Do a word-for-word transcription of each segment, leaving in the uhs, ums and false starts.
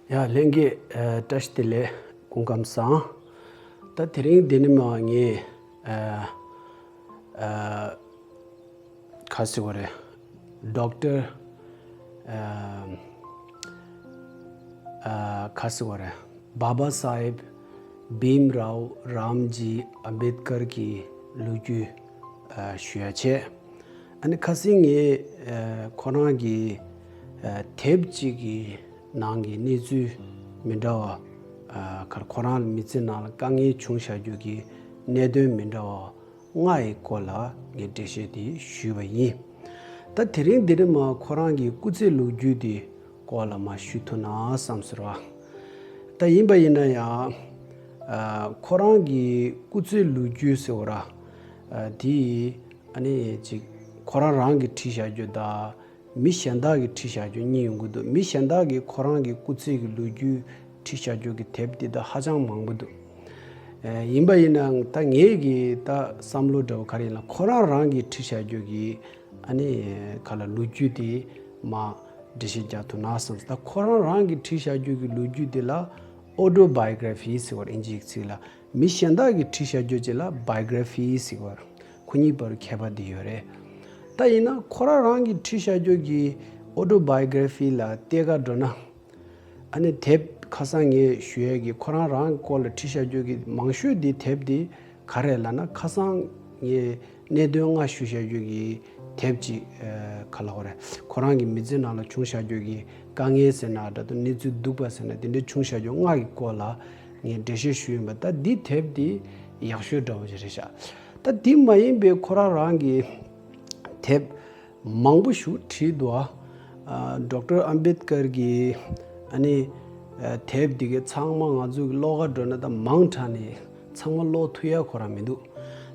ཡ་ལྷན་རྒྱས། ཨ་བཀྲ་ཤིས་བདེ་ལེགས། སྐུ་ཁམས་བཟང་། ད་དེ་རིང་འདི་ནས་མར་ངས་ཨ་ཨ་ག་ཟེར་དགོས་རེད། ཌོག་ཊར་ཨ་ཨ་ག་ཟེར་དགོས་རེད། བྷ་བྷ་སཱ་ཧེབ་བྷིམ་རའོ་རམ་ཇི་ཨམ་བེད་ཀར་གྱི་ལོ་རྒྱུས་ཨ་ཞུ་ཡ་བྱས། ཨ་ནི་ཁ་སང་ངས་ཨ་ཁོ་རང་གི་ཨ་དེབ་ཅིག་གི་ནང་གི་གནས་ཚུལ་མི་འདྲ་བ། ཨ་ཁར་ཁོ་རང་མི་ཚེ་ནང་ལ་དཀའ་ངལ་བྱུང་བཞག་རྒྱུ་གི་གནད་དོན་མི་འདྲ་བ་ལྔ་ཡི་སྐོར་ལ་ངས་འགྲེལ་བཤད་དེ་ཞུས་པ་ཡིན། ད་དེ་རིང་འདི་ནས་མར་ཁོ་རང་གི་སྐུ་ཚེ་ལོ་རྒྱུས་དེ་སྐོར་ལ་མར་ཞུ་ཐུབ་ན་བསམ་ཟེར་བ། ད་ཡིན་པ་ཡིན་ན་ཡང་ཨ་ཁོ་རང་གི་སྐུ་ཚེ་ལོ་རྒྱུས་ཟེར་བ་ར། ཨ་དེ་ཨ་ནི་ཅིག་ཁོ་རང་རང་གིས་བྲིས་བཞག་རྒྱུ་དང་། མི་གཞན་དག་གིས་བྲིས་བཞག་རྒྱུ་གཉིས་ཡོང་གི་འདུག་མི་གཞན་དག་གིས་ཁོ་རང་གི་སྐུ་ཚེ་གི་ལོ་རྒྱུས་བྲིས་བཞག་རྒྱུ་གི་དེབ་དེ་ད་ཧ་ཅང་མང་པོ་འདུག་ཨེ་ཡིན་པ་ཡིན་ནའང་ད་ངའི་གི་ད་བསམ་བློ་འདྲ་བོ་ག་རེ་ཡིན་ན། ཁོ་རང་རང་གིས་བྲིས་བཞག་རྒྱུ་གི་ཨ་ནི་ག་ལ་ལོ་རྒྱུས་དེ་མར་འགྲེལ་བཤད་རྒྱག་ཐུབ་ན་བསམ། ད་ཁོ་རང་རང་གིས་བྲིས་བཞག་རྒྱུ་གི་ལོ་རྒྱུས་དེ་ལ་ཨོ་ཊོ་བྷའི་ཡོ་གྷི་ར་ཕི་ཟེར་བ་རེད། ཨིན་ཇིའི་ཚིག་ལ། མི་གཞན་དག་གིས་བྲིས་བཞག་རྒྱུ་ཅིག་ལ་བྷའི་ཡོ་གྷི་ར་ཕི་ཟེར་བ་རེད། ཁོ་གཉིས་བར་ཁྱད་པར་དེ་ཡོད་རེད། ད་ཡིན་ན་ཁོ་རང་རང་གིས་བྲིས་བཞག་རྒྱུ་གི་ཨོ་ཊོ་བྷའི་ཡོ་གྷི་ར་ཕི་ལ་བལྟས་ག་འགྲོ་ན། ཨ་ནི་དེབ་ཁ་སང་ངས་ཞུ་ཡས་ཀྱི་ཁོ་རང་རང་སྐོར་ལ་བྲིས་བཞག་རྒྱུ་གི་མང་ཤོས་འདི་དེབ་འདི་ག་རེ་ལབ་ན། ཁ་སང་ངས་གནད་དོན་ལྔ་ཞུ་བཞག་རྒྱུ་གི་དེབ་ཅིག་ཨ་ག་ལབ་དགོས་རེད། ཁོ་རང་གི་མི་ཚེ་ནང་ལ་བྱུང་བཞག་རྒྱུ་གི་དཀའ་ངལ་ཟེར་ན་འདྲ་འདུག་གནས་ཚུལ་སྡུག་པ་ཟེར་ན། དེ་འདྲའི་བྱུང་བཞག་རྒྱུ་ལྔ་གི་སྐོར་ལ་ངས་འགྲེལ་བཤད་ཞུས་ཡིན་པ། ད་འདི་དེབ་འདི་ཡག་ཤོས་འདྲ་བོ་ཅིག་རེད་ཤག་ད་འདི་མ་ཡིན་པའི་ཁོ་རང་རང་གི་དེབ་མང་པོ་ཞིག་བྲིས་འདུག་ཨ། ཨ་ཌོག་ཊར་ཨམ་བེད་ཀར་གྱི་ཨ་ནི་ཨ་དེབ་འདི་གའི་ཚང་མ་ང་ཚོ་གི་ཀློག་ག་འགྲོ་ན་ད་མང་དྲགས་ནས་ཚང་མ་ཀློག་ཐུབ་ཡ་ཁོ་རང་མི་འདུག་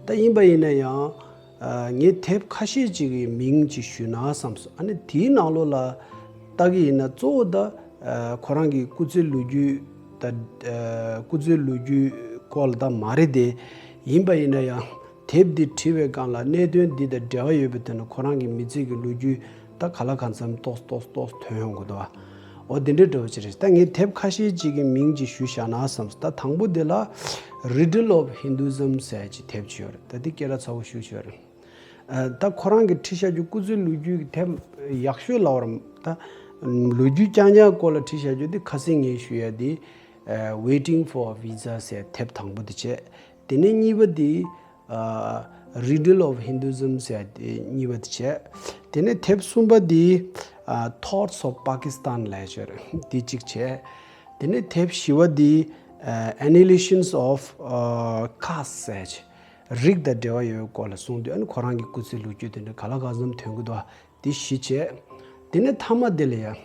ད་ཡིན་པ་ཡིན་ན་ཡང་ཨ་ངས་དེབ་ཁ་ཤས་ཅིག་གི་མིང་ཅིག་ཞུས་ན་བསམ་སོང་། ཨ་ནི་དེའི་ནང་ལོགས་ལ་ལྟ་གི་ཡིན་ན་གཙོ་བོ་ད་ཨ་ཁོ་རང་གི་སྐུ་ཚེ་ལོ་རྒྱུས་ད་ཨ་སྐུ་ཚེ་ལོ་རྒྱུས་སྐོར་ལ་ད་མ་རེད་དེ། ཡིན་པ་ཡིན་ན་ཡང་དེབ་འདི་བྲིས་པའི་སྒང་ལ་གནད་དོན་འདི་དང་འབྲེལ་བ་ཡོད་པའི་དོན་ནི་ཁོ་རང་གི་མི་ཚེ་གི་ལོ་རྒྱུས་ད་ག་ལ་གང་འཚམ་ཏོག་ཏོག་ཏོག་ཐོན་ཡོང་གི་འདུག་བ། འོ་འདི་འདྲའི་འདྲ་བོ་ཅིག་རེད། ད་ངས་དེབ་ཁ་ཤས་ཅིག་གི་མིང་ཅིག་ཞུས་བཞག་ན་བསམ། ད་དང་པོ་འདི་ལ་Riddle of Hinduism ཟེར་ཅིག་དེབ་ཅིག་ཡོད་རེད། ད་འདི་སྐད་གྲགས་ཚ་བོ་ཞེ་པོ་ཅིག་ཡོད་རེད། ཨ་ད་ཁོ་རང་གིས་བྲིས་བཞག་རྒྱུ་སྐུ་ཚེའི་ལོ་རྒྱུས་ཀྱི་དེབ་ཡག་ཤོས་ལབ་པ་རེད། ད་ལོ་རྒྱུས་རྐྱང་རྐྱང་སྐོར་ལ་བྲིས་བཞག་རྒྱུ་འདི་ཁ་སང་ངས་ཞུ་ཡ་འདི་ཨ་Waiting for Visa ཟེར་དེབ་དང་པོ་འདི་བྱས། དེ་ནས་གཉིས་པ་འདི་ཨ་Riddle of Hinduism ཟེར་ཡ་འདི་གཉིས་པ་འདི་བྱས། དེ་ནས་དེབ་གསུམ་པ་འདི་ཨ་Thoughts of Pakistan ལབ་ཡ་ཅིག་ཡོད་རེད། འདི་གཅིག་བྱས། དེ་ནས་དེབ་བཞི་པ་འདི་ཨ་Annihilation of ཨ་Caste ཟེར་ཡ་ཅིག་རིགས་དང་འབྲེལ་བ་ཡོད་པའི་སྐོར་ལ་གསུངས་དུས། ཨ་ནི་ཁོ་རང་གི་སྐུ་ཚེའི་ལོ་རྒྱུས་དེ་འདྲ་ག་ལ་གང་འཚམ་ཐོན་གྱི་འདུག་དེ་བཞི་བྱས། དེ་ནས་མཐའ་མ་དེ་ལ་ཡང་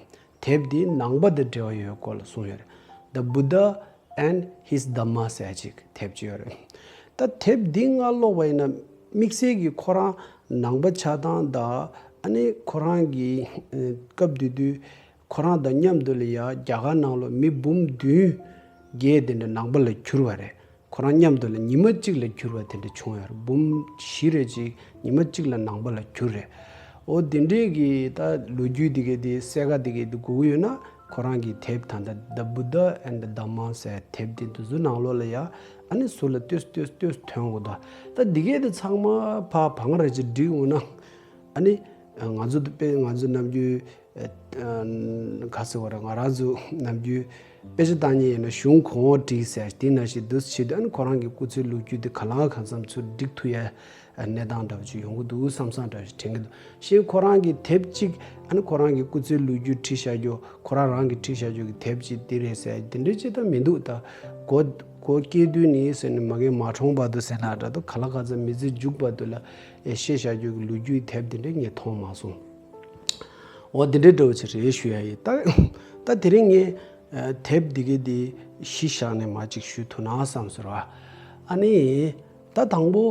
དེབ་འདི་ནང་པ་དང་འབྲེལ་བ་ཡོད་པའི་སྐོར་ལ་གསུངས་ཡོད་རེད། The Buddha and His Dhamma ཟེར་ཅིག་དེབ་ཅིག་ཡོད་རེད། ད་དེབ་འདི་ང་ཀློག་པ་ཡིན་ན་དམིགས་བསལ་གྱི་ཁོ་རང་ནང་པ་ཆགས་སྟངས་དང་། ཨ་ནི་ཁོ་རང་གི་ཨ་སྐབས་དེ་དུས་ཁོ་རང་དང་མཉམ་དུ་ལ་ཡ་རྒྱ་གར་ནང་ལོགས་མི་འབུམ་བདུན་བརྒྱད་དེ་འདྲ་ནང་པ་ལ་གྱུར་བ་རེད། ཁོ་རང་མཉམ་དུ་ལ་ཉི་མ་གཅིག་ལ་གྱུར་བ་དེ་འདྲ་བྱུང་ཡོད་རེད། འབུམ་བཞི་རེ་གཅིག་ཉི་མ་གཅིག་ལ་ནང་པ་ལ་གྱུར་རེད། འོ་དེ་འདྲའི་གི་ད་ལོ་རྒྱུས་དེ་གའི་དེ་གསལ་ཁ་དེ་གའི་དེ་དགོས་ཀྱི་ཡོད་ན། ཁོ་རང་གི་དེབ་ད་ལྟ་The Buddha and the Dhamma ཟེར་དེབ་དེ་འདི་ཚོའི་ནང་ལོགས་ལ་ཡ་ཨ་ནི་ཟུར་ལ་ལྟོས་ལྟོས་ལྟོས་ཐོན་འོང་གི་འདུག་ད་འདི་གའི་དེ་ཚང་མ་ཕར་བང་ར་ཅིག་བསྒྲིགས་འོང་ན། ཨ་ནི་ང་ཚོ་དཔེ་ང་ཚོ་ནམ་རྒྱུན་ཨ་ག་ཟེར་བ་རེད། ང་རང་ཚོ་ནམ་རྒྱུན་དཔེ་ཆ་བཏང་མཁན་ཡིན་ན་གཞུང་གོང་འོག་བསྒྲིགས་ཟེར་དེ་ནང་བཞིན་འདུག་བྱེད་དུས། ཨ་ནི་ཁོ་རང་གི་སྐུ་ཚེའི་ལོ་རྒྱུས་དེ་གང་ལ་གང་འཚམ་ཚུར་བསྒྲིགས་ཐུབ་ཡ་གནས་སྟངས་འདྲ་བོ་ཅིག་ཡོང་གི་འདུག་བསམ་བསམ་འདྲ་བོ་ཅིག་དྲན་གྱི་འདུག་གཞན་ཁོ་རང་གི་དེབ་ཅིག་ཨ་ནི་ཁོ་རང་གི་སྐུ་ཚེའི་ལོ་རྒྱུས་བྲིས་བཞག་རྒྱུ། ཁོ་རང་རང་གིས་བྲིས་བཞག་རྒྱུ་གི་དེབ་ཅིག་འདི་རེད་ཟེར་དེ་འདྲ་ཅིག་ད་མི་འདུག་ད་གོ་གོ་སྐྱེས་དུས་ནས་ཟེར་ནས་མ་གིར་མ་གྲོངས་བར་དུ་ཟེར་ན་འདྲ་འདུག་གང་ལ་གང་འཚམ་མི་ཚེ་མཇུག་བར་དུ་ལ་ཨེ་བཤད་བཞག་རྒྱུ་གི་ལོ་རྒྱུས་དེབ་དེ་འདྲ་ངས་མཐོང་མ་སོང་། འོ་དེ་འདྲའི་འདྲ་བོ་ཅིག་རེད་ཞུ་ཡ་ཡིན། ད་ད་དེ་རིང་ངས་ཨ་དེབ་འདི་གའི་དེ་གཞི་བཞག་ནས་མར་ཅིག་ཞུ་ཐུབ་ན་བསམ་སོང་ར། ཨ་ནི་ད་དང་པོ་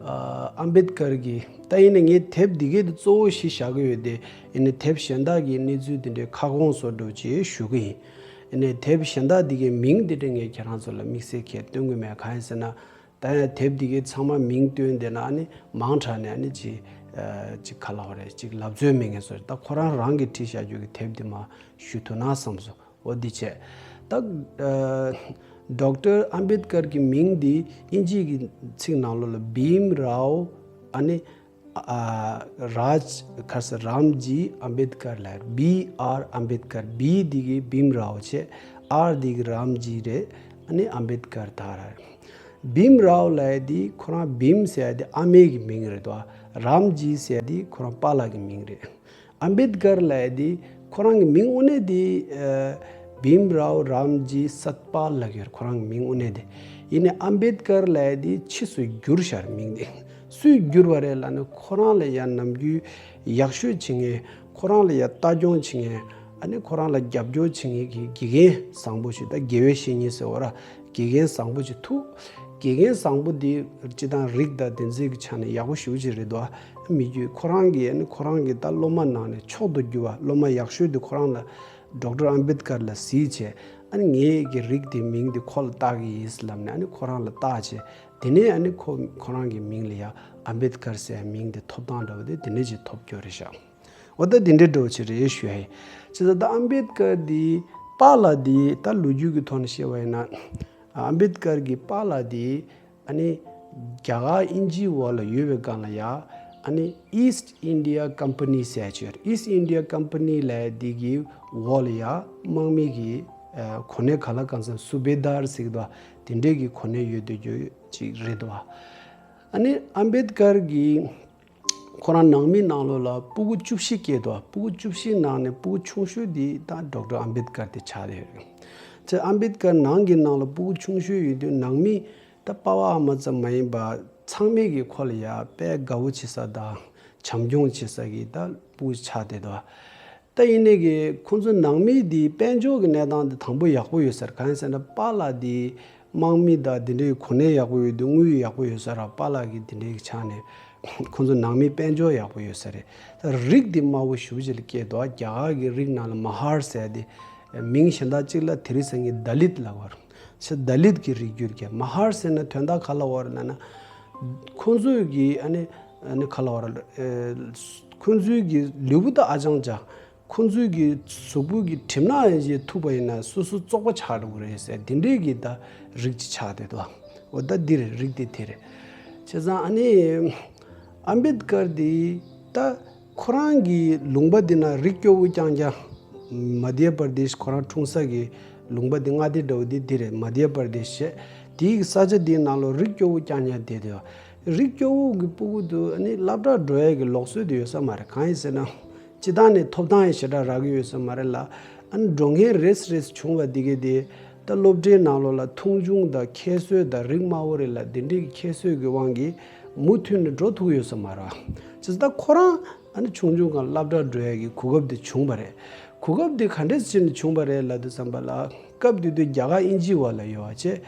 ཨ་ཨམ་བེད་ཀར་གྱི། ད་ཡིན་ན་ངས་དེབ་འདི་གའི་དེ་གཙོ་བོ་གཞི་བཞག་གི་ཡོད་དེ། ཡིན་ན་དེབ་གཞན་དག་གི་གནས་ཚུལ་དེ་འདྲའི་ཁ་སྐོང་བཟོ་འདྲ་བོ་ཅིག་ཞུ་གི་ཡིན། ཡིན་ནའི་དེབ་གཞན་དག་འདི་གའི་མིང་དེ་འདྲ་ངས་ཁྱེད་རང་ཚོ་ལ་དམིགས་བསལ་གྱིས་སྟོན་གི་མེད། གང་ཡིན་ཟེར་ན། ད་ཡང་དེབ་འདི་གའི་ཚང་མ་མིང་བཏོན་བསྡད་ན་ཨ་ནི་མང་དྲགས་ནས་ཨ་ནི་ཅིག་ཨ་ཅིག་ག་ལབ་དགོས་རེད། ཅིག་ལབ་རྩོལ་མེད་མཁན་བཟོ་རེད། ད་ཁོ་རང་རང་གིས་བྲིས་བཞག་རྒྱུ་གི་དེབ་འདི་མར་ཞུ་ཐུབ་ན་བསམ་སོང་། འོ་འདི་བྱས། ད་ཨ་ཌོག་ཊར་ཨམ་བེད་ཀར་གྱི་མིང་འདི་དབྱིན་ཇིའི་གི་ཚིག་ནང་ལོགས་ལ་བྷིམ་རའོ། ཨ་ནི་ཨ་རཱཇ་ཁ་ས་རམ་ཇི་ཨམ་བེད་ཀར་ལ། བྷི་ཨར་ཨམ་བེད་ཀར། བྷི་འདི་གི་བྷིམ་རའོ་བྱས། ཨར་འདི་གི་རམ་ཇི་རེད། ཨ་ནི་ཨམ་བེད་ཀར་ད་ར། བྷིམ་རའོ་ལབ་ཡ་འདི་ཁོ་རང་བྷིམ་ཟེར་ཡ་འདི་ཨ་མའི་གི་མིང་རེད་དོ། རམ་ཇི་ཟེར་ཡ་འདི་ཁོ་རང་པཱ་ལགས་ཀྱི་མིང་རེད། ཨམ་བེད་ཀར་ལབ་ཡ་འདི་ཁོ་རང་གི་མིང་དངོས་གནས་འདི་ཨ་བྷིམ་རའོ་རམ་ཇི་སཏ་པཱལ་ལབ་ཀྱི་ཡོད་རེད། ཁོ་རང་གི་མིང་དངོས་གནས་འདི། ཡིན་ནའི་ཨམ་བེད་ཀར་ལབ་ཡ་འདི་ཕྱིས་སུ་བསྒྱུར་བཞག་རེད་མིང་འདི། སུས་བསྒྱུར་བ་རེད་ལབ་ན། ཁོ་རང་ལ་ཡ་ནམ་རྒྱུན་ཡག་ཤོས་བྱེད་མཁན། ཁོ་རང་ལ་ཡ་ལྟ་སྐྱོང་བྱེད་མཁན། ཨ་ནི་ཁོ་རང་ལ་རྒྱབ་སྐྱོར་བྱེད་མཁན་གྱི་དགེ་རྒན་བཟང་པོ་ཞིག་ད་དགེ་བའི་བཤེས་གཉེན་ཟེར་བ་ར། དགེ་རྒན་བཟང་པོ་ཅིག་ཐུག་དགེ་རྒན་བཟང་པོ་འདི་སྤྱི་བཏང་རིགས་དང་དེ་ཚོའི་གི་ཆ་ནས་ཡག་པོ་ཞེ་པོ་ཅིག་རེད་དོ། མི་རྒྱུད་ཁོ་རང་གི་ཨ་ནི་ཁོ་རང་གི་ད་སློབ་མ་ནང་ནས་མཆོག་ཏུ་གྱུར་བ། སློབ་མ་ཡག་ཤོས་དེ་ཁོ་རང་ལ་ཌོག་ཊར་ཨམ་བེད་ཀར་ལ་གཟིགས་བྱས། ཨ་ནི་ངའི་གི་རིགས་དེ་མིང་དེ་ཁོ་ལ་བཏགས་ཀྱི་ཡིན་ལབ་ནས། ཨ་ནི་ཁོ་རང་ལ་བཏགས་བྱས། དེ་ནས་ཨ་ནི་ཁོ་ཁོ་རང་གི་མིང་ལ་ཡ་ཨམ་བེད་ཀར་ཟེར་མིང་དེ་ཐོབ་ཐང་འདྲ་བོ་དེ་དེ་འདྲས་ཅིག་ཐོབ་རྒྱུ་རེད་ཤག་འོ་ད་དེ་འདྲའི་འགྲོ་ཆེ་རེད་ཞུ་ཡ་ཡིན། བྱས་ཙང་ད་ཨམ་བེད་ཀར་འདི་པཱ་ལགས་འདི་ད་ལོ་རྒྱུས་ཀྱི་ཐོག་ནས་བཤད་པ་ཡིན་ན། ཨམ་བེད་ཀར་གྱི་པཱ་ལགས་འདི་ཨ་ནི་རྒྱ་གར་དབྱིན་ཇིའི་འོག་ལ་ཡོད་པའི་སྒང་ལ་ཡ། ཨ་ནི་East India Company ཟེར་ཡ་ཅིག་ཡོད་རེད། East India Company ལབ་ཡ་འདི་གི་འོག་ལ་ཡ་དམག་མི་གི་ཨ་གོ་གནས། ག་ལ་གང་འཚམ་སུ་བེ་དར་ཟེར་གི་འདུག་བ། དེ་འདྲའི་གི་གོ་གནས་ཡོད་བསྡད་རྒྱུ་ཅིག་རེད་འདུག་བ། ཨ་ནི་ཨམ་བེད་ཀར་གྱི་ཁོ་རང་ནང་མི་ནང་ལོགས་ལ་སྤུ་གུ་བཅུ་བཞི་སྐྱེས་འདུག་སྤུ་གུ་བཅུ་བཞི་ནང་ནས་སྤུ་གུ་ཆུང་ཤོས་འདི་ད་ཌོག་ཊར་ཨམ་བེད་ཀར་དེ་ཆགས་བསྡད་ཡོད་རེད། ཅེས་ཨམ་བེད་ཀར་ནང་གི་ནང་ལ་སྤུ་གུ་ཆུང་ཤོས་ཡོད་དུས། ནང་མི་ད་པ་ཕ་ཨ་མ་ཙམ་མ་ཡིན་པ་ཚང་མས་ཀྱི་ཁོ་ལ་ཡ་དཔེ་དགའ་བོ་བྱེད་ས་དང་བྱམས་སྐྱོང་བྱེད་ས་གི་ད་སྤུ་གུ་ཆགས་བསྡད་འདུག་ད་ཡིན་ནའི་གི་ཁོང་ཚོ་ནང་མི་འདི་དཔལ་འབྱོར་གྱི་གནས་སྟངས་འདི་དང་པོ་ཡག་པོ་ཡོད་ས་རེད། གང་ཡིན་ཟེར་ན་པཱ་ལགས་འདི་དམག་མི་དང་དེ་འདྲའི་གོ་གནས་ཡག་པོ་ཡོད་དུས། དངུལ་ཡག་པོ་ཡོད་ས་ར། པཱ་ལགས་ཀྱི་དེ་འདྲའི་ཆ་ནས་ཁོང་ཚོ་ནང་མི་དཔལ་འབྱོར་ཡག་པོ་ཡོད་ས་རེད། ད་རིགས་འདི་དམའ་བོ་ཞེ་པོ་ཅིག་ལ་སྐྱེས་འདུག་རྒྱ་གར་གྱི་རིགས་ནང་ལ་མ་ཧར་ཟེར་ཏེ། མིང་གཞན་དག་ཅིག་ལ་དེ་རིང་སང་ཉིན་དཱ་ལིད་ལབ་པ་རེད། ཆེ་དཱ་ལིད་ཀྱི་རིགས་རྒྱུད་ཀྱི། མ་ཧར་ཟེར་ན་དོན་དག་ག་ལ་བར་ལབ་ན། ཁོང་ཚོས་ཀྱི་ཨ་ནི་ཨ་ནི་ག་ལ་བར་ཨེ་ཁོང་ཚོའི་གི་ལུས་པོ་དང་ཨ་ཅང་ཅང་། ཁོང་ཚོའི་གི་གཟུགས་པོ་གི་གྲིམ་ནག་ཡང་ཅིག་ཐུག་པ་ཡིན་ན་སོ་སོ་བཙོག་པ་ཆགས་འགྲོ་གི་རེད་ཟེར། དེ་འདྲའི་གི་ད་རིགས་ཅིག་ཆགས་བསྡད་འདུག་འོ་ད་འདི་རེད། རིགས་དེ་དེ་རེད། བྱས་ཙང་ཨ་ནི་ཨམ་བེད་ཀར་འདི་ད་ཁོ་རང་གི་ལུང་པ་འདི་ན་རིགས་སྐྱོ་བོ་རྐྱང་རྐྱང་། མ་དྷྱ་པར་དེཤ། ཁོ་རང་འཁྲུངས་ས་གི་ལུང་པ་འདི་མངའ་སྡེ་འདྲ་བོ་འདི་འདི་རེད། མ་དྷྱ་པར་དེཤ་བྱས། དེའི་ས་ཆ་འདིའི་ནང་ལོགས་རིགས་སྐྱོ་བོ་རྐྱང་རྐྱང་བསྡད་འདུག་རིགས་སྐྱོ་བོ་གི་སྤུ་གུ་དེ་ཨ་ནི་སློབ་གྲྭ་འགྲོ་ཡ་གི་ལུགས་སྲོལ་དེ་ཡོད་ས་མ་རེད། གང་ཡིན་ཟེར་ན། སྤྱིར་བཏང་ནས་ཐོབ་ཐང་ཡང་ཞེ་དྲག་རག་གི་ཡོད་ས་མ་རེད་ལ། ཨ་ནི་འགྲོ་མཁན་རེས་རེས་བྱུང་བ་འདི་གས་དེ་ད་སློབ་གྲྭའི་ནང་ལོགས་ལ་མཐོང་ཆུང་དང་ཁྱད་གསོད་དང་རིགས་དམའ་བོ་རེད་ལ། དེ་འདྲའི་གི་ཁྱད་གསོད་ཀྱི་དབང་གིས་མུ་མཐུད་ནས་འགྲོ་ཐུབ་ཡོད་ས་མ་རེད། བྱས་ཙང་ད་ཁོ་རང་ཨ་ནི་ཆུང་ཆུང་སྒང་སློབ་གྲྭ་འགྲོ་ཡ་གི་གོ་སྐབས་དེ་བྱུང་བ་རེད། གོ་སྐབས་དེ་ག་འདྲས་བྱས་ནས་བྱུང་བ་རེད་ལབ་དུས་ཙམ་པ་ལ། སྐབས་དེ་དུས་རྒྱ་གར་དབྱིན་ཇིའི་འོག་ལ་ཡོད་པ་བྱས།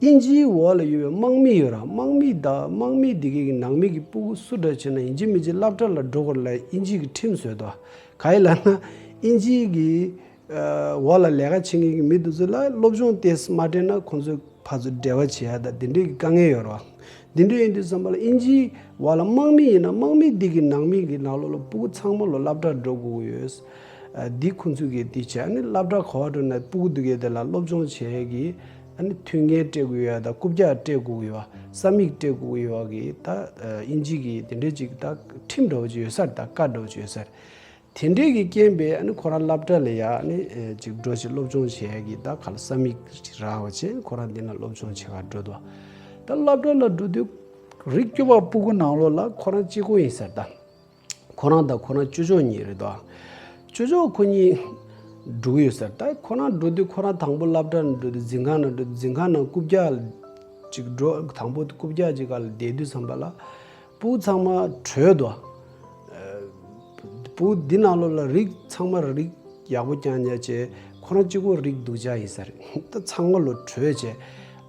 དབྱིན་ཇིའི་འོག་ལ་ཡོད་པའི་དམག་མི་ཡོད་ར། དམག་མི་དང་དམག་མི་དེ་གའི་གི་ནང་མི་གི་སྤུ་གུ་སུ་འདྲ་བྱས་ན་ཡིན་གཅིག་མིན་གཅིག་སློབ་གྲྭ་ལ་འགྲོ་དགོས་ལ་དབྱིན་ཇི་གི་ཁྲིམས་བཟོས་འདུག་ག་ཡིན་ལབ་ན། དབྱིན་ཇི་གི་ཨ་འོག་ལ་ལས་ཀ་བྱེད་མཁན་གྱི་མི་དེ་ཚོ་ལ་སློབ་སྦྱོང་ཏོག་ཙམ་མ་སྤྲད་ན་ཁོང་ཚོས་ཕར་ཚུར་འབྲེལ་བ་བྱེད་ཡ་དང་དེ་འདྲའི་གི་དཀའ་ངལ་ཡོད་རེད་བ། དེ་འདྲ་ཡིན་དུས་ཙམ་པ་ལ་དབྱིན་ཇིའི་འོག་ལ་དམག་མི་ཡིན་ན་དམག་མི་འདི་གི་ནང་མི་གི་ནང་ལོགས་ལ་སྤུ་གུ་ཚང་མ་ལོ་སློབ་གྲྭར་འགྲོ་དགོས་ཀྱི་ཡོད། ཨ་འདི་ཁོང་ཚོས་གི་འདི་བྱས། ཨ་ནི་སློབ་གྲྭ་ག་པར་འགྲོ་ན་སྤུ་གུ་འདི་གའི་དེ་ལ་སློབ་སྦྱོང་བྱེད་ཡ་གི་ཨ་ནི་མཐུན་རྐྱེན་སྤྲད་དགོས་ཡ་དང་རྐུབ་བཀྱག་སྤྲད་དགོས་ཀྱི་ཡོད། ས་མིག་སྤྲད་དགོས་ཀྱི་ཡོད་གི་ད་ཨ་དབྱིན་ཇི་གི་དེ་འདྲའི་ཅིག་ད་ཁྲིམས་འདྲ་བོ་ཅིག་ཡོད་ས་རེད། ད་བཀའ་འདྲ་བོ་ཅིག་ཡོད་ས་རེད། དེ་འདྲའི་གི་རྐྱེན་པས་ཨ་ནི་ཁོ་རང་སློབ་གྲྭ་ལ་ཡ་ཨ་ནི་ཨེ་ཅིག་འགྲོ་ཞིག་སློབ་སྦྱོང་བྱེད་ཡ་གི་ད་ག་ལ་ས་མིག་ཅིག་རག་པ་བྱས། ཁོ་རང་འདི་ན་སློབ་སྦྱོང་བྱེད་གར་འགྲོ་འདུག་ད་སློབ་གྲྭ་ལ་འགྲོ་དུས་རིགས་སྐྱོ་བ་སྤུ་གུ་ནང་ལོགས་ལ་ཁོ་རང་གཅིག་པོ་ཡིན་ས་རེད། ད་ཁོ་རང་དང་ཁོ་རང་ཅོ་ཅོ་གཉིས་རེད་དོ། ཅོ་ཅོ་ཁོ་གཉིས་འགྲོ་གི་ཡོད་ས་རེད། ད་ཁོ་རང་འགྲོ་དུས་ཁོ་རང་དང་པོ་སློབ་གྲྭ་ནང་འགྲོ་དུས་འཛིན་ཁང་ནང་འགྲོ་དུས་འཛིན་ཁང་ནང་རྐུབ་བཀྱག་ཅིག་འགྲོ། དང་པོ་རྐུབ་བཀྱག་ཅིག་སྒང་ལ་བསྡད་དུས་ཙམ་པ་ལ་སྤུ་གུ་ཚང་མ་བྲོས་འདུག་སྤུ་གུ་འདི་ནང་ལོགས་ལ་རིགས་ཚང་མ་རིགས་ཡག་པོ་རྐྱང་རྐྱང་བྱས། ཁོ་རང་གཅིག་པོ་རིགས་སྡུག་ཅག་ཡིན་ས་རེད། ད་ཚང་མ་ལོ་བྲོས་བྱས།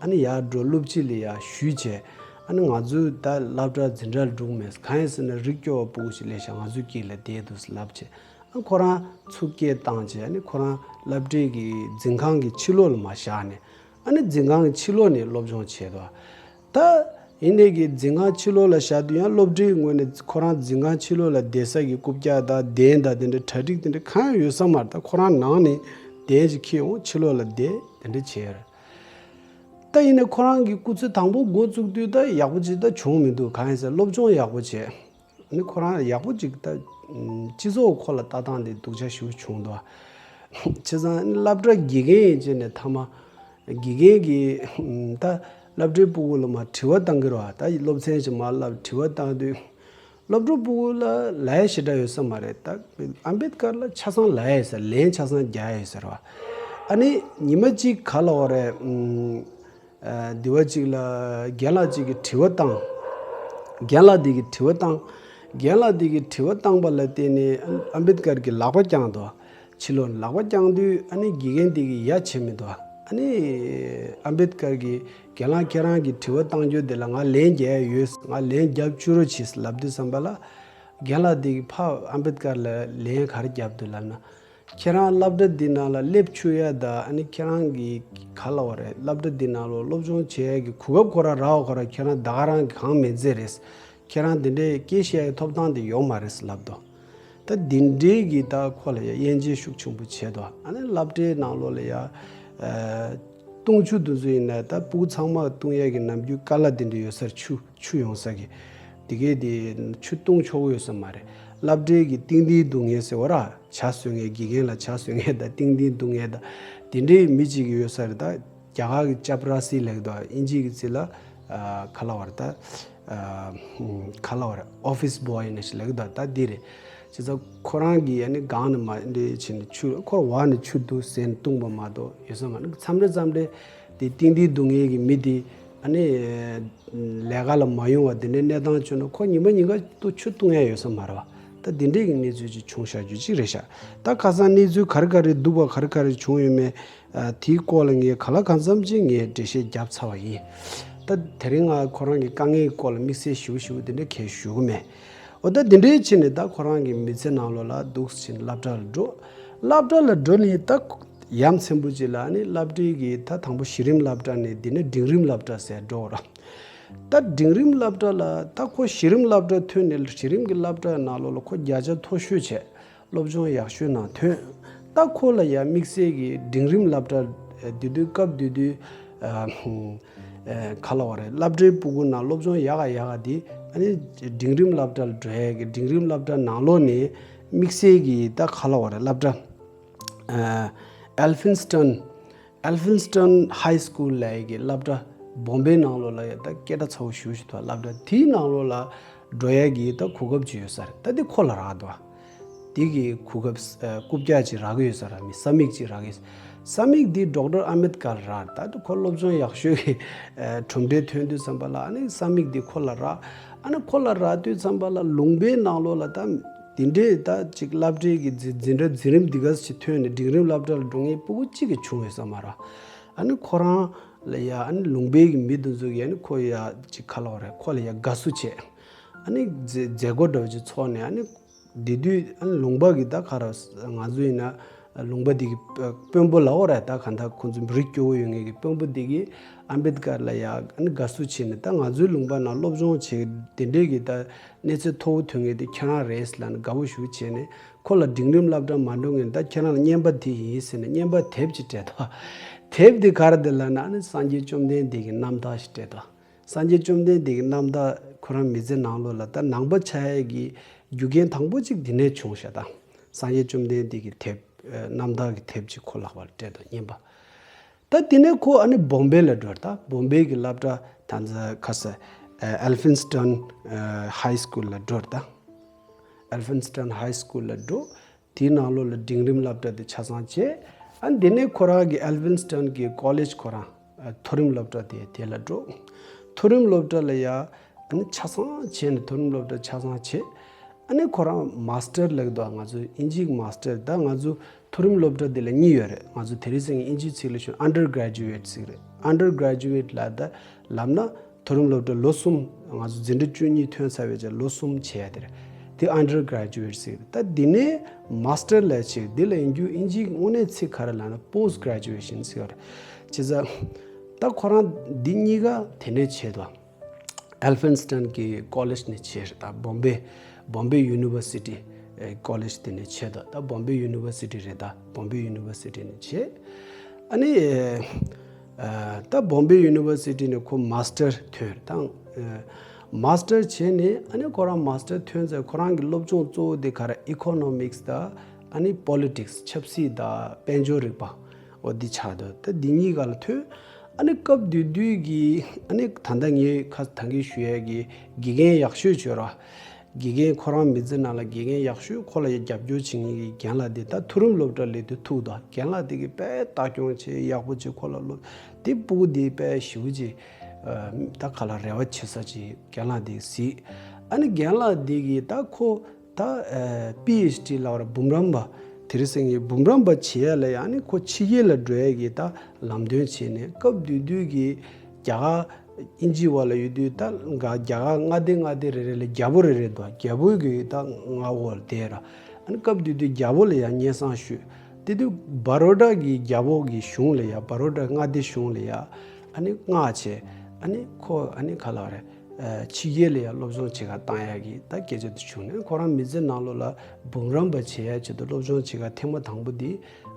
ཨ་ནི་ཡར་འགྲོ་སློབ་སྤྱི་ལ་ཡར་ཞུས་བྱས། ཨ་ནི་ང་ཚོ་ད་སློབ་གྲྭ་འཛིན་གྲྭ་ལ་འགྲོ་གི་མེད། གང་ཡིན་ཟེར་ན་རིགས་སྐྱོ་བ་སྤུ་གུ་ཞིག་སླེབས་ཤག་ང་ཚོའི་དཀྱིལ་ལ་བསྡད་འདུག་ལབ་བྱས། ཨ་ཁོ་རང་ཚུར་སྐད་བཏང་བྱས། ཨ་ནི་ཁོ་རང་སློབ་གྲྭའི་གི་འཛིན་ཁང་གི་ཕྱི་ལོགས་ལ་མར་བཞག་ནས། ཨ་ནི་འཛིན་ཁང་གི་ཕྱི་ལོགས་ནས་སློབ་སྦྱོང་བྱས་འདུག་ད་ཡིན་ནའི་གི་འཛིན་ཁང་ཕྱི་ལོགས་ལ་བཞག་དུས་ཡང་སློབ་གྲྭའི་ངོས་ནས་ཁོ་རང་འཛིན་ཁང་ཕྱི་ལོགས་ལ་བསྡད་ས་གི་རྐུབ་བཀྱག་དང་གདན་དང་དེ་འདྲ་གྲ་སྒྲིག་དེ་འདྲ་གང་ཡང་ཡོད་ས་མ་རེད། ད་ཁོ་རང་ནང་ནས་ དེ་ཅིག་འཁྱེར་ཡོང་ཕྱི་ལོགས་ལ་བསྡད་དེ་འདྲ་བྱས་རེད། ད་ཡིན་ནའི་ཁོ་རང་གི་སྐུ་ཚེ་དང་པོ་འགོ་བཙུགས་དུས་ད་ཡག་པོ་ཅིག་ད་བྱུང་མི་འདུག་གང་ཡིན་ཟེར་སློབ་སྦྱོང་ཡག་པོ་བྱས། ནི་ཁོ་རང་ཡག་པོ་ཅིག་ད་སྤྱི་ཚོགས་ཁོ་ལ་ལྟ་སྟངས་དེ་སྡུག་ཅག་ཞིག་བྱུང་འདུག་བྱས་ཙང་སློབ་གྲྭ་དགེ་རྒན་ཡིན་ཅེས་ནས་མཐའ་མ་དགེ་རྒན་གྱི་ད་སློབ་གྲྭའི་སྤུ་གུ་ལ་མར་དྲི་བ་བཏང་གི་རེད་བ། ད་སློབ་ཚན་ཞིག་མར་བསླབ་དྲི་བ་བཏང་དུས་སློབ་གྲྭ་སྤུ་གུ་ལ་ལབ་ཡ་ཞེ་དྲག་ཡོད་ས་མ་རེད། ད་ཨམ་བེད་ཀར་ལ་ཆ་ཚང་ལབ་ཡ་ཡོད་ས་ལན་ཆ་ཚང་རྒྱག་ཡ་ཡོད་ས་རེད་བ། ཨ་ནི་ཉི་མ་གཅིག་ག་ལབ་པ་རེད། ཨ་འདི་བ་གཅིག་ལ་རྒན་ལགས་གཅིག་གིས་དྲི་བ་བཏང་། རྒན་ལགས་འདི་གིས་དྲི་བ་བཏང་། རྒན་ལགས་འདི་གིས་དྲི་བ་བཏང་པ་ལ་བརྟེན་ནས་ཨམ་བེད་ཀར་གྱིས་ལག་པ་བརྐྱངས་འདུག་ཕྱི་ལོགས་ནས་ལག་པ་བརྐྱངས་དུས་ཨ་ནི་དགེ་རྒན་འདི་གིས་ཡ་བྱེད་མི་འདུག་ཨ་ནི་ཨམ་བེད་ཀར་གྱིས་རྒན་ལགས་ཁྱེད་རང་གིས་དྲི་བ་བཏང་རྒྱུ་དེ་ལ་ང་ལན་རྒྱག་ཡ་ཡོད། ང་ལན་རྒྱབ་བཅུག་རོགས་གྱིས་ལབ་དུས་ཙམ་པ་ལ་རྒན་ལགས་འདི་གིས་ཕར་ཨམ་བེད་ཀར་ལ་ལན་ག་རེ་རྒྱབ་འདུག་ལབ་ན། ཁྱེད་རང་སློབ་གྲྭ་འདི་ནང་ལ་སླེབས་ཆོག་ཡ་ད་ཨ་ནི་ཁྱེད་རང་གི་ག་ལབ་པ་རེད། སློབ་གྲྭ་འདི་ནང་ལ་སློབ་སྦྱོང་བྱེད་ཡ་གི་གོ་སྐབས་ཁོ་རང་རག་པ་ཁོ་རང་ཁྱེད་རང་ད་ག་རང་གི་གང་མེད་ཚད་རེད། ཁྱེད་རང་འདི་འདྲའི་སྐད་བཤད་ཡ་ཐོབ་ཐང་དེ་ཡོད་མ་རེད་ལབ་འདུག་ད་འདི་འདྲའི་གི་ད་ཁོ་ལ་ཡ་དབྱེ་འབྱེད་ཤུགས་ཆེན་པོ་བྱས་འདུག་ཨ་ནི་སློབ་གྲྭའི་ནང་ལོགས་ལ་ཡ་ཨ་བཏུང་ཆུ་འདི་ཚོ་ཡིན་ན་ད་སྤུ་གུ་ཚང་མ་བཏུང་ཡ་གི་ནམ་རྒྱུན་ཀ་ལ་འདི་འདྲ་ཡོད་སར་ཆུ། ཆུ་ཡོང་ས་གི། དེ་གས་དེ་ཆུ་བཏུང་ཆོག་གི་ཡོད་ས་མ་རེད། སློབ་གྲྭའི་གི་ཏིང་ཏིང་སྡུག་བསྔལ་ཟེར་བ་ར་ཇ་བཟོ་མཁན་དགེ་རྒན་ལ་ཇ་བཟོ་མཁན་དང་ཏིང་ཏིང་སྡུག་བསྔལ་དང་དེ་འདྲའི་མི་གཅིག་གི་ཡོད་ས་རེད། ད་རྒྱ་གར་གི་ཅབ་ར་སི་ལབ་ཀྱི་འདུག་ཨིན་ཇི་གི་ཚིག་ལ་ཨ་ག་ལབ་པ་རེད། ད་ཨ་ག་ལབ་པ་རེད། ཨོ་ཕིས་བོ་ཡི་ནས་ཞིག་ལབ་ཀྱི་འདུག་ད་འདི་རེད། བྱས་ཙང་ཁོ་རང་གིས་ཨ་ནི་སྒང་ནས་མར་འདི་བྱས་ནས་ཆུ་ཁོ་འོག་ནས་ཆུ་འདུག་ཟེར་ནས་བཏུང་བ་མ་གཏོགས་ཡོད་ས་མ་རེད། མཚམས་རེ་མཚམས་རེ་དེ་ཏིང་ཏིང་སྡུག་བསྔལ་གྱི་མི་དེ་ཨ་ནི་ལས་ཀ་ལ་མ་ཡོང་བ་དེ་འདྲའི་གནས་སྟངས་བྱུང་ན་ཁོ་ཉི་མ་ཉིན་ག་ཏུ་ཆུ་བཏུང་ཡ་ཡོད་ས་མ་རེད་བ། ད་དེ་འདྲའི་གི་གནས་ཚུལ་ཅིག་བྱུང་བཞག་རྒྱུ་ཅིག་རེད་ཤག་ད་ཁ་སང་གནས་ཚུལ་ག་རེ་ག་རེ་འདུག་པ་ག་རེ་ག་རེ་བྱུང་ཡོད་མེད། ཨ་དེའི་སྐོར་ལ་ངས་གང་ལ་གང་འཚམ་ཅིག་ངས་འགྲེལ་བཤད་བརྒྱབ་ཚར་བ་ཡིན། ད་དེ་རིང་ང་ཁོ་རང་གི་དཀའ་ངལ་གྱི་སྐོར་ལ་དམིགས་བསལ་ཞིབ་ཞིབ་དེ་འདྲ་གས་ཞུ་གི་མེད། འོ་ད་དེ་འདྲའི་ཕྱིན་ནས་ད་ཁོ་རང་གི་མི་ཚེ་ནང་ལོགས་ལ་འདུག་ཕྱིན་སློབ་གྲྭ་ལ་འགྲོ། སློབ་གྲྭ་ལ་འགྲོ་ནས་ད་ཡ་མཚན་པོ་ཅིག་ལ་ནི་སློབ་གྲྭའི་གི་ད་དང་པོ་གཞི་རིམ་སློབ་གྲྭ་ནས་འདི་ནས་འབྲིང་རིམ་སློབ་གྲྭ་ཟེར་འགྲོ་ར། ད་འབྲིང་རིམ་སློབ་གྲྭ་ལ་ད་ཁོ་གཞི་རིམ་སློབ་གྲྭ་ཐོན་ནས་གཞི་རིམ་གྱི་སློབ་གྲྭ་ནང་ལོགས་ལ་ཁོ་བརྒྱ་ཆ་མཐོ་ཤོས་བྱས། སློབ་སྦྱོང་ཡག་ཤོས་ནང་ཐོན། ད་ཁོ་ལ་ཡ་དམིགས་བསལ་གྱི་འབྲིང་རིམ་སློབ་གྲྭ་དེ་དུས་སྐབས་དེ་དུས་ཨ་ཧུམ་ཨ་ག་ལབ་པ་རེད། སློབ་གྲྭའི་སྤུ་གུ་ནང་སློབ་སྦྱོང་ཡག་ག་ཡག་ག་དེ་ཨ་ནི་འབྲིང་རིམ་སློབ་གྲྭ་ལ་འགྲོ་ཡ་གི་འབྲིང་རིམ་སློབ་གྲྭ་ནང་ལོགས་ནས་དམིགས་བསལ་གྱི་ད་ག་ལབ་པ་རེད། སློབ་གྲྭ་ཨ་ཨེལ་ཕིན་སི་ཊོན། ཨེལ་ཕིན་སི་ཊོན་ཧའི་སི་ཀུལ་ལབ་ཡ་གི་སློབ་གྲྭ་བོམ་བེའི་ནང་ལོགས་ལ་ཡ་ད་སྐད་གྲགས་ཚ་བོ་ཞེ་པོ་ཞིག་འདུག་སློབ་གྲྭ་དེའི་ནང་ལོགས་ལ་འགྲོ་ཡ་གི་ད་གོ་སྐབས་ཅིག་ཡོད་ས་རེད། ད་དེ་ཁོ་ལ་རག་འདུག་དེ་གི་གོ་སྐབས་ཨ་རྐུབ་བཀྱག་ཅིག་རག་གི་ཡོད་ས་རེད། མི་ས་མིག་ཅིག་རག་གི་ས་མིག་དེ་ཌོག་ཊར་ཨ་མེད་ཀར་རག་ད་དེ་ཁོ་སློབ་སྦྱོང་ཡག་ཤོས་ཀྱི་ཨ་གྲུབ་འབྲས་ཐོན་དུས་ཙམ་པ་ལ་ཨ་ནི་ས་མིག་དེ་ཁོ་ལ་རག་ཨ་ནི་ཁོ་ལ་རག་དུས་ཙམ་པ་ལ་ལུང་པའི་ནང་ལོགས་ལ་ད་དེ་འདྲའི་ད་ཅིག་སློབ་གྲྭའི་གི་འཛིན་འཛིན་གྲྭ་འཛིན་རིམ་འདི་ག་ཅིག་ཐོན་ནས་འབྲིང་རིམ་སློབ་གྲྭ་ལ་འགྲོ་མཁན་སྤུ་གུ་གཅིག་ཀྱང་བྱུང་ཡོད་ས་མ་རེད། ཨ་ནི་ཁོ་རང་ལ་ཡ་ཨ་ནི་ལུང་པའི་གི་མི་དེ་ཚོ་གིས་ཨ་ནི་ཁོ་ཡ་ཅིག་ག་ལབ་པ་རེད། ཁོ་ལ་ཡ་དགའ་བསུ་བྱས། ཨ་ནི་མཛད་མཛད་སྒོ་འདྲ་བོ་ཅིག་ཚོགས་ནས་ཨ་ནི་དེ་དུས་ཨ་ནི་ལུང་པ་གི་ད་ག་རེ་ང་ཚོ་ཡིན་ན་ལུང་པ་དེ་གི་དཔོན་པོ་ལབ་དགོས་རེད། ད་གང་ལྟར་ཁོང་ཚོ་རིགས་སྐྱོ་བོ་ཡོད་མཁན་གི་དཔོན་པོ་དེ་གིས་ཨམ་བེད་ཀར་ལ་ཡ་ཨ་ནི་དགའ་བསུ་བྱས་ནས་ད་ང་ཚོའི་ལུང་པ་ནང་སློབ་སྦྱོང་བྱེད་དེ་འདྲའི་གི་ད་གནས་ཚད་མཐོ་བོ་ཐོན་མཁན་དེ་ཁྱེད་རང་རེད་ལབ་ནས་དགའ་བོ་ཞེ་པོ་བྱས་ནས་ཁོ་ལ་འབྲིང་རིམ་སློབ་གྲྭ་མ་འགྲོ་མཁན་ད་ཁྱེད་རང་ལ་རྔན་པ་དེ་ཡིན་ཟེར་ནས་རྔན་པ་དེབ་ཅིག་སྤྲད་དོ། དེབ་དེ་ག་རེ་རེད་ལབ་ན་ཨ་ནི་སངས་རྒྱས་བཅོམ་ལྡན་འདས་ཀྱི་རྣམ་ཐར་ཞིག་སྤྲད་དོ། སངས་རྒྱས་བཅོམ་ལྡན་འདས་ཀྱི་རྣམ་ཐར་ཁོ་རང་མི་ཚེ་ནང་ལོགས་ལ་ད་ནང་པ་ཆགས་ཡས་ཀྱི་རྒྱུ་རྐྱེན་དང་པོ་གཅིག་འདི་ནས་བྱུང་ཤག་ད་སངས་རྒྱས་བཅོམ་ལྡན་འདས་ཀྱི་དེབ་ཨ་རྣམ་ཐར་གྱི་དེབ་ཅིག་ཁོ་ལག་པར་སྤྲད་དོ། རྔན་པ། ད་དེ་ནས་ཁོ་ཨ་ནི་བོམ་བེ་ལ་འགྲོ་ར། ད་བོམ་བེ་གི་སློབ་གྲྭ་ད་ཚ་ཁ་ས་ཨེལ་ཕིན་སི་ཊོན་ཧའི་སི་ཀུལ་ལ་འགྲོ་ར། ད་ཨེལ་ཕིན་སི་ཊོན་ཧའི་སི་ཀུལ་ལ་འགྲོ། དེའི་ནང་ལོགས་ལ་འབྲིང་རིམ་སློབ་གྲྭ་དེ་ཆ་ཚང་བྱས། ཨ་ནི་དེ་ནས་ཁོ་རང་གི་ཨེལ་ཕིན་སི་ཊོན་གྱི་ཀོ་ལེཇ་ཁོ་རང་ཨ་མཐོ་རིམ་སློབ་གྲྭ་དེ་དེ་ལ་འགྲོ། མཐོ་རིམ་སློབ་གྲྭ་ལ་ཡ་ཨ་ནི་ཆ་ཚང་བྱས་ནས་མཐོ་རིམ་སློབ་གྲྭ་ཆ་ཚང་བྱས། ཨ་ནི་ཁོ་རང་མ་སི་ཊར་ལབ་ཀྱི་འདུག་ང་ཚོ་ཨིན་ཇིའི་མ་སི་ཊར། ད་ང་ཚོ་མཐོ་རིམ་སློབ་གྲྭ་འདི་ལ་གཉིས་ཡོད་རེད། ང་ཚོ་དེ་རིང་སང་ཨིན་ཇིའི་ཚིག་ལ་ཞུ་ན་ཨན་ཌར་གྷ་རེ་ཇུ་ཨེཊ་ཟེར་གྱི་རེད། ཨན་ཌར་གྷ་རེ་ཇུ་ཨེཊ་ལ་ད་ལབ་ན་མཐོ་རིམ་སློབ་གྲྭ་ལོ་གསུམ། ང་ཚོ་འཛིན་གྲྭ་བཅུ་གཉིས་ཐོན་ཚར་བའི་རྗེས་ལོ་གསུམ་བྱེད་ཡ་དེ་རེད། དེ་ཨན་ཌར་གྷ་རེ་ཇུ་ཨེཊ་ཟེར་གྱི་རེད། ད་འདི་ནས་མ་སི་ཊར་ལབ་བྱས་འདི་ལ་ཡིན་རྒྱུ་ཨིན་ཇིའི་དངོས་གནས་ཚིག་ག་རེ་ལབ་ན་པོ་སི་ཊི་གྷ་རེ་ཇུ་ཨེ་ཤན་ཟེར་གྱི་རེད། བྱས་ཙང་ད་ཁོ་རང་འདི་གཉིས་ཀ་དེ་ནས་བྱས་འདུག་ཨེལ་ཕིན་སི་ཊོན་གྱི་ཀོ་ལེཇ་ནས་བྱས་རེད། ད་བོམ་བེ་བོམ་བེ་ཡུ་ནི་ཝར་སི་ཊི། ཨེ་ཀོ་ལེཇ་དེ་ནས་བྱས་འདུག་ད་བོམ་བེ་ཡུ་ནི་ཝར་སི་ཊི་རེད། ད་བོམ་བེ་ཡུ་ནི་ཝར་སི་ཊི་ནས་བྱས། ཨ་ནི་ཨེ་ད་བོམ་བེ་ཡུ་ནི་ཝར་སི་ཊི་ནས་ཁོ་མཱ་སི་ཊར་ཐོན་རེད། ད་ཨེ་མཱ་སི་ཊར་བྱས་ནས་ཨ་ནི་ཁོ་རང་མཱ་སི་ཊར་ཐོན་ཚེ་ཁོ་རང་གི་སློབ་སྦྱོང་གཙོ་བོ་དེ་ག་རེ། ཨི་ཀོ་ནོ་མིག་སི་དང་ཨ་ནི་པོ་ལི་ཊིག་སི། ཆབ་སྲིད་དང་དཔལ་འབྱོར་རིག་པ། འོ་འདི་ཆགས་འདུག་ད་འདི་གཉིས་ཀ་ལ་ཐོན། ཨ་ནི་སྐབས་དེ་དུས་ཀྱི་ཨ་ནི་ད་ལྟ་ངས་ཁ་ད་གིན་ཞུ་ཡས་ཀྱི་དགེ་རྒན་ཡག་ཤོས་བྱོས་ར། དགེ་རྒན་ཁོ་རང་མི་ཚེ་ནང་ལ་དགེ་རྒན་ཡག་ཤོས་ཁོ་ལ་རྒྱབ་སྐྱོར་བྱེད་མཁན་གྱི་རྒན་ལགས་དེ་ད་མཐོ་རིམ་སློབ་གྲྭ་སླེབས་དུས་ཐུག་འདུག་རྒན་ལགས་དེ་གིས་དཔེ་ལྟ་སྐྱོང་བྱེད་ཡག་པོ་བྱེད། ཁོ་ལ་སློབ་དེ་སྤུ་གུ་དེ་དཔེ་ཞེ་པོ་ཅིག་ཨ་ད་ག་ལ་རེ་བ་བྱེད་ས་ཅིག་རྒན་ལགས་དེ་གིས་གཟིགས། ཨ་ནི་རྒན་ལགས་དེ་གིས་ད་ཁོ་ད་ཨ་པི་ཨེཆ་ཌི་ལབ་ར། འབུམ་རམས་པ། དེ་རིང་སང་ཉིན་འབུམ་རམས་པ་བྱེད་ཡ་ལ་ཡ་ཨ་ནི་ཁོ་ཕྱི་རྒྱལ་ལ་འགྲོ་ཡ་གི་ད་ལམ་སྟོན་བྱས་ནས། སྐབས་དེ་དུས་ཀྱི་རྒྱ་གར་དབྱིན་ཇི་བ་ལ་ཡོད་དུས་ད་རྒྱ་གར་མངའ་སྡེ་མངའ་སྡེ་རེ་རེ་ལ་རྒྱལ་པོ་རེ་རེ་འདུག་རྒྱལ་པོ་གི་ད་མངའ་འོག་ལ་བསྡད་ར། ཨ་ནི་སྐབས་དེ་དུས་རྒྱལ་པོ་ལ་ཡ་སྙན་སེང་ཞུས། དེ་དུས་བ་རོ་ཌ་གི་རྒྱལ་པོ་གི་གཞུང་ལ་ཡ། བ་རོ་ཌ་མངའ་སྡེ་གཞུང་ལ་ཡ་ཨ་ནི་མངགས་བྱས། ཨ་ནི་ཁོ་ཨ་ནི་ག་ལབ་རེད། ཕྱི་རྒྱལ་ལ་ཡང་སློབ་སྦྱོང་བྱེད་གར་བཏང་ཡག་གི་ད་སྐད་ཆ་དེ་བྱུང་ནས། ཁོ་རང་མི་ཚེ་ནང་ལོགས་ལ་འབུམ་རམས་པ་བྱེད་ཡག་ཆེད་དུ་སློབ་སྦྱོང་བྱེད་གར་ཐེངས་མ་དང་པོ་དེ་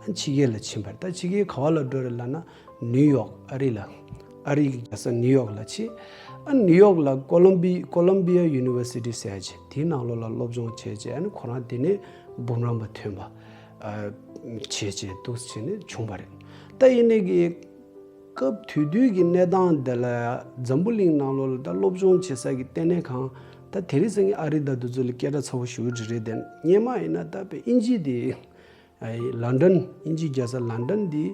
ཕྱི་རྒྱལ་ལ་ཕྱིན་པ་རེད། ད་ཕྱི་རྒྱལ་ག་བ་ལ་འགྲོ་རེད་ལབ་ན། ནིའུ་ཡོག་ཨ་རི་ལ། ཨ་རི་གི་རྒྱལ་ས་ནིའུ་ཡོག་ལ་ཕྱིན། ཨ་ནིའུ་ཡོག་ལ་ཀོ་ལོམ་བི་ཀོ་ལོམ་བི་ཡ་ཡུ་ནི་ཝར་སི་ཊི་ཟེར་ཡག་ཅིག་དེའི་ནང་ལོགས་ལ་སློབ་སྦྱོང་བྱས་རྗེས། ཨ་ནི་ཁོ་རང་དེ་ནས་འབུམ་རམས་པ་ཐོན་པ་བྱས་རྗེས་འདུག་བྱས་ནས་བྱུང་བ་རེད། ད་ཡིན་ནའི་གི་སྐབས་དེ་དུས་ཀྱི་གནས་སྟངས་དེ་ལ་འཛམ་བུ་གླིང་ནང་ལོགས་ལ་ད་སློབ་སྦྱོང་བྱེད་ས་ཀྱི་ལྟེ་གནས་ཁང་ད་དེ་རིང་སང་ཉིན་ཨ་རི་དང་དེ་ཚོ་ལས་སྐད་གྲགས་ཚ་པོ་ཞེ་པོ་ཅིག་རེད་དེ། སྔོན་མ་ཡིན་ན་ད་དཔེ་དབྱིན་ཇི་དེ་ལན་ཌན། དབྱིན་ཇིའི་རྒྱལ་ས་ལན་ཌན་དེ་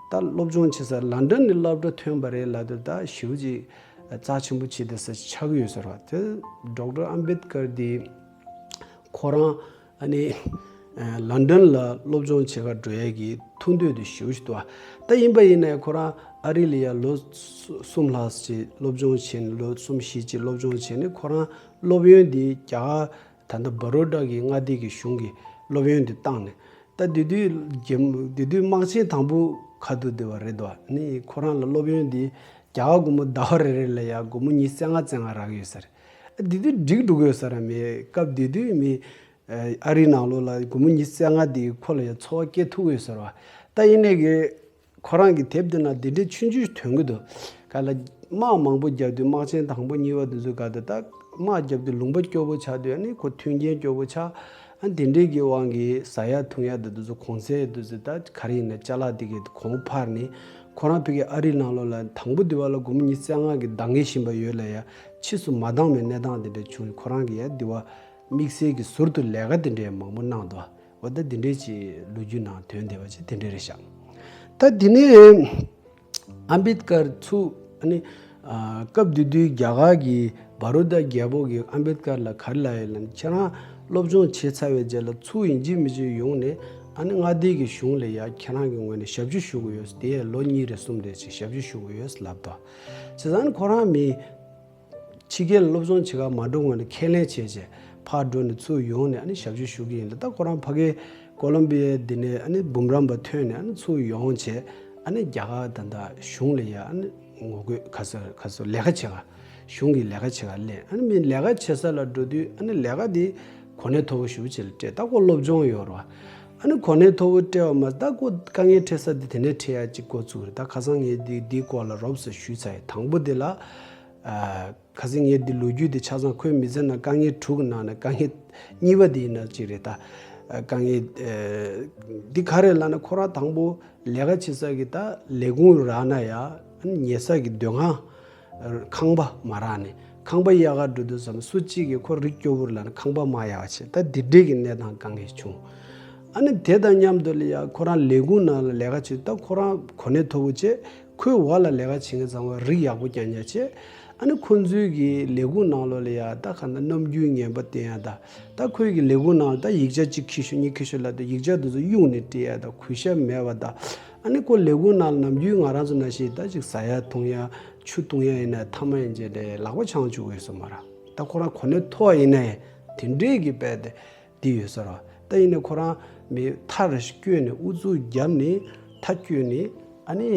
ད་སློབ་སྦྱོང་བྱེད་ས། ལན་ཌན་ནས་སློབ་གྲྭ་ཐོན་པ་རེད་ལབ་དུས་ད་ཞེ་པོ་ཅིག་རྩ་ཆེན་པོ་བྱེད་བསྡད་ས་ཅིག་ཆགས་ཀྱི་ཡོད་ས་རེད་བ། དེ་ཌོག་ཊར་ཨམ་བེད་ཀར་དེ་ཁོ་རང་ཨ་ནི་ཨ་ལན་ཌན་ལ་སློབ་སྦྱོང་བྱེད་གར་འགྲོ་ཡས་ཀྱི་ཐུགས་འདོད་དེ་ཞེ་པོ་ཅིག་འདུག་བ། ད་ཡིན་པ་ཡིན་ནའི་ཁོ་རང་ཨ་རི་ལ་ཡ་ལོ་གསུམ་ལྷག་ཅིག་སློབ་སྦྱོང་བྱས་ནས། ལོ་གསུམ་བཞི་ཅིག་སློབ་སྦྱོང་བྱས་ནས་ཁོ་རང་སློབ་ཡོན་དེ་རྒྱ་གར་ད་ལྟ་བ་རོ་ཌ་གི་མངའ་སྡེ་གི་གཞུང་གི་སློབ་ཡོན་དེ་བཏང་ནས། ད་དེ་དུས་རྒྱ་དེ་དུས་དམག་ཆེན་དང་པོ་ཁ་ཐུག་བསྡད་པ་རེད་དོ། ཨ་ནི་ཁོ་རང་ལ་སློབ་ཡོན་དེ་རྒྱ་གར་སྒོར་མོ་ཟླ་བ་རེ་རེ་ལ་ཡ་སྒོར་མོ་ཉི་ཤུ་རྩ་ལྔ་རྩ་ལྔ་རག་གི་ཡོད་ས་རེད། ཨ་དེ་དུས་འགྲིག་འགྲོ་གི་ཡོད་ས་ར་མེད། སྐབས་དེ་དུས་མི་ཨ་རིའི་ནང་ལོགས་ལ་སྒོར་མོ་ཉི་ཤུ་རྩ་ལྔ་དེ་ཁོ་ལ་ཡ་འཚོ་བ་སྐྱེལ་ཐུབ་ཀྱི་ཡོད་ས་རེད་བ། ད་ཡིན་ནའི་གི་ཁོ་རང་གི་དེབ་དེ་ན་དེ་འདྲའི་ཆུང་ཆུང་ཐོན་གྱི་འདུག་ག་ལ་དམག་མང་པོ་བརྒྱབ་དུས། དམག་ཆེན་དང་པོ་གཉིས་པ་དེ་ཚོ་ག་དུས་ད་དམག་བརྒྱབ་དུས་ལུང་པ་སྐྱོ་པོ་ཆགས་དུས། ཨ་ནི་ཁོ་མཐུན་རྐྱེན་སྐྱོ་པོ་ཆགས། ཨ་དེ་འདྲའི་གི་དབང་གིས་ཟ་ཡ་འཐུང་ཡ་དེ་དེ་ཚོ་གོང་ཚད་དེ་ཚོ་ད་ག་རེ་ཡིན་ན་ཅ་ལག་དེ་གི་གོང་འཕར་ནས། ཁོ་རང་ཕ་གི་ཨ་རིའི་ནང་ལོགས་ལ་དང་པོ་དེ་བ་ལ་སྒོར་མོ་ཉི་ཤུ་རྩ་ལྔ་གི་འདང་ངེས་བཞིན་པ་ཡོད་ལ་ཡ་ཕྱིས་སུ་མ་འདང་བའི་གནས་སྟངས་དེ་འདྲ་བྱུང་། ཁོ་རང་གི་ཡ་དེ་བ་དམིགས་བསལ་གྱི་ཟུར་དུ་ལས་ཀ་དེ་འདྲའི་མང་པོ་གནང་འདུག་འོ་ད་དེ་འདྲའི་ཅིག་ལོ་རྒྱུས་ནང་ཐོན་བསྡད་པ་ཅིག་དེ་འདྲ་རེད་ཤག་ད་དེ་ནས་ཨམ་བེད་ཀར་ཚུགས། ཨ་ནི་ཨ་སྐབས་དེ་དུས་རྒྱ་གར་གྱི་བ་རོ་ཌ་རྒྱལ་པོ་གིས་ཨམ་བེད་ཀར་ལ་ག་རེ་ལབ་ཡོད་ལབ་ན། ཁྱེད་རང་སློབ་སྦྱོང་བྱས་ཚར་བའི་རྗེས་ལ་ཚུར་ཡིན་གཅིག་མིན་གཅིག་ཡོང་ནས། ཨ་ནི་མངའ་སྡེ་གི་གཞུང་ལ་ཡ་ཁྱེད་རང་གི་ངོས་ནས་ཞབས་ཕྱི་ཞུ་གི་ཡོད། དེ་ཡ་ལོ་གཉིས་རེ་གསུམ་རེ་ཅིག་ཞབས་ཕྱི་ཞུ་གི་ཡོད་ལབ་འདུག་བྱས་ཙང་ཁོ་རང་མི་ཕྱི་རྒྱལ་ལ་སློབ་སྦྱོང་བྱེད་གར་མ་འགྲོ་སྔོན་ནས་ཁས་ལེན་བྱས་རྗེས་ཕར་འགྲོ་ནས་ཚུར་ཡོང་ནས། ཨ་ནི་ཞབས་ཕྱི་ཞུ་གི་ཡིན་ལ། ད་ཁོ་རང་ཕ་གི་ཀོ་ལོམ་བི་ཡ་འདི་ནས་ཨ་ནི་འབུམ་རམས་པ་ཐོན་ནས། ཨ་ནི་ཚུར་ཡོང་བྱས། ཨ་ནི་རྒྱ་གར་ད་ལྟ་གཞུང་ལ་ཡ་ཨ་ནི་ངོ་རྒོལ་ག་ཚོད་ག་ཚོད་ལས་ཀ་བྱེད་ག་གཞུང་གི་ལས་ཀ་བྱེད་ག་སླེབས། ཨ་ནི་མི་ལས་ཀ་བྱེད་ས་ལ་འགྲོ་དུས། ཨ་ནི་ལས་ཀ་འདི་གོ་གནས་མཐོ་པོ་ཞེ་པོ་ཅིག་ལ་སྤྲད། ད་ཁོ་སློབ་སྦྱོང་ཡོད་རེད་བ། ཨ་ནི་གོ་གནས་མཐོ་པོ་སྤྲད་པ་མ་ཟད། ད་ཁོ་དཀའ་ངལ་འཕྲད་ས་འདི་དེ་ནས་འཕྲད་ཡ་ཅིག་འགོ་བཙུགས་རེད། ད་ཁ་སང་ངས་འདི་འདིའི་སྐོར་ལ་རོབ་ཙམ་ཞུས་ཚར་ཡིན། དང་པོ་འདི་ལ་ཨ་ཁ་སང་ངས་འདི་ལོ་རྒྱུས་འདི་ཆ་ཚང་། ཁོའི་མི་ཚེ་ནང་དཀའ་ངལ་དྲུག་གི་ནང་ནས་དཀའ་ངལ་གཉིས་པ་འདི་ཡིན་ན་ཅིག་རེད། ད་ཨ་དཀའ་ངལ་ཨ་འདི་ག་རེ་ལབ་ན། ཁོ་རང་དང་པོ་ལས་ཀ་བྱེད་ས་གི་ད་ལས་ཁུངས་རག་ན་ཡ། ཉལ་ས་གི་སྡོད་ཁང་ཁང་པ་མ་རག་ནས། ཁང་པ་གཡར་ག་འགྲོ་དུས་ཙམ་སུ་གཅིག་གིས་ཁོ་རིག་སྐྱོ་པོ་རེད་ལབ་ནས་ཁང་པ་མ་གཡར་བ་བྱས། ད་འདི་འདྲས་ཀྱི་གནས་སྟངས་དཀའ་ངལ་བྱུང་། ཨ་ནི་དེ་དང་མཉམ་དུ་ལ་ཡ་ཁོ་རང་ལས་ཁུངས་ནང་ལ་ལས་ཀ་བྱེད། ད་ཁོ་རང་གོ་གནས་མཐོ་པོ་བྱས། ཁོའི་འོག་ལ་ལས་ཀ་བྱེད་མཁན་ཚང་མ་རིག་ཡག་པོ་རྐྱང་རྐྱང་བྱས། ཨ་ནི་ཁོ་ཚོའི་གི་ལས་ཁུངས་ནང་ལོགས་ལ་ཡ་ད་ག་ན་ནམ་རྒྱུན་ངན་པ་བསྟན་ཡ། ད་ད་ཁོའི་གི་ལས་ཁུངས་ནང་ལ་ད་ཡིག་ཆ་གཅིག་འཁྱེར་ཤོག་གཉིས་འཁྱེར་ཤོག་ལབ་དུས། ཡིག་ཆ་དེ་ཚོ་གཡུགས་ནས་སྤྲད་ཡ་དང་གུས་ཞབས་མེད་པ་དང་། ཨ་ནི་ཁོ་ལས་ཁུངས་ནང་ལ་ནམ་རྒྱུན་ང་རང་ཚོ་ནང་བཞིན་ད་ཅིག་ཟ་ཡ་འཐུང་ཡ་ཆུ་བཏུང་ཡ་ཡིན་ན་ཐ་མག་ཡིན་བྱས་ཏེ་ལག་པ་འཆང་བཅུག་གི་ཡོད་ས་མ་རེད། ད་ཁོ་རང་གོ་གནས་མཐོ་བ་ཡིན་ན་ཡང་དེ་འདྲས་ཀྱི་དཔེ་དེ་འདི་ཡོད་ས་རེད། ད་ཡིན་ནའི་ཁོ་རང་མི་མཐའ་རེ་ཞིག་བསྐྱོན་ནས། ཨུ་ཚུགས་བརྒྱབ་ནས་མཐའ་བསྐྱོན་ནས། ཨ་ནི་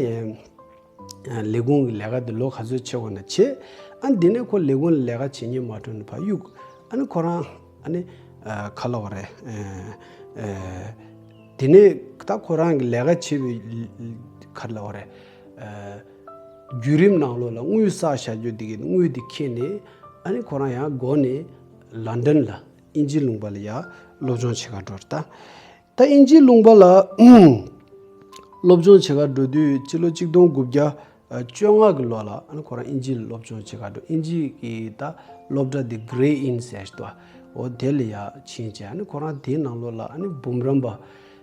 ལས་ཁུངས་ཀྱི་ལས་ཀ་དེ་ལོ་ག་ཚོད་བྱེད་དགོས་ན་བྱེད། ཨ་ནི་དེ་ནས་ཁོ་ལས་ཁུངས་ལ་ལས་ཀ་བྱེད་སྙིང་མ་བྲོ་ནས་ཕར་གཡུགས། ཨ་ནི་ཁོ་རང་ཨ་ནི་ ཨ་ག་ལབ་དགོས་རེད། ཨ་ཨ་དེ་ནས་ད་ཁོ་རང་གི་ལས་ཀ་བྱེད་པའི་ག་ལབ་དགོས་རེད། ཨ་བརྒྱུད་རིམ་ནང་ལོགས་ལ་དངུལ་བསགས་བཞག་རྒྱུ་དེ་གི་དངུལ་དེ་ཁྱེར་ནས། ཨ་ནི་ཁོ་རང་ཡང་སྒོ་ནས་ལོན་ཌོན་ལ་དབྱིན་ཇིའི་ལུང་པ་ལ་ཡ་སློབ་སྦྱོང་བྱེད་ག་འགྲོ་རེད་ད། ད་དབྱིན་ཇིའི་ལུང་པ་ལ་སློབ་སྦྱོང་བྱེད་ག་འགྲོ་དུས་སྤྱི་ལོ་གཅིག་སྟོང་དགུ་བརྒྱ་བཅོ་ལྔ་གི་ལོ་ལ། ཨ་ནི་ཁོ་རང་དབྱིན་ཇིའི་སློབ་སྦྱོང་བྱེད་ག་འགྲོ། དབྱིན་ཇི་གི་ད་སློབ་གྲྭ་དེ་གྷི་རེ་ཨིན་ཟེར་ཞིག་འདུག་འོ་དེ་ལ་ཡ་ཕྱིན་བྱས། ཨ་ནི་ཁོ་རང་དེའི་ནང་ལོགས་ལ་ཨ་ནི་འབུམ་རམས་པ།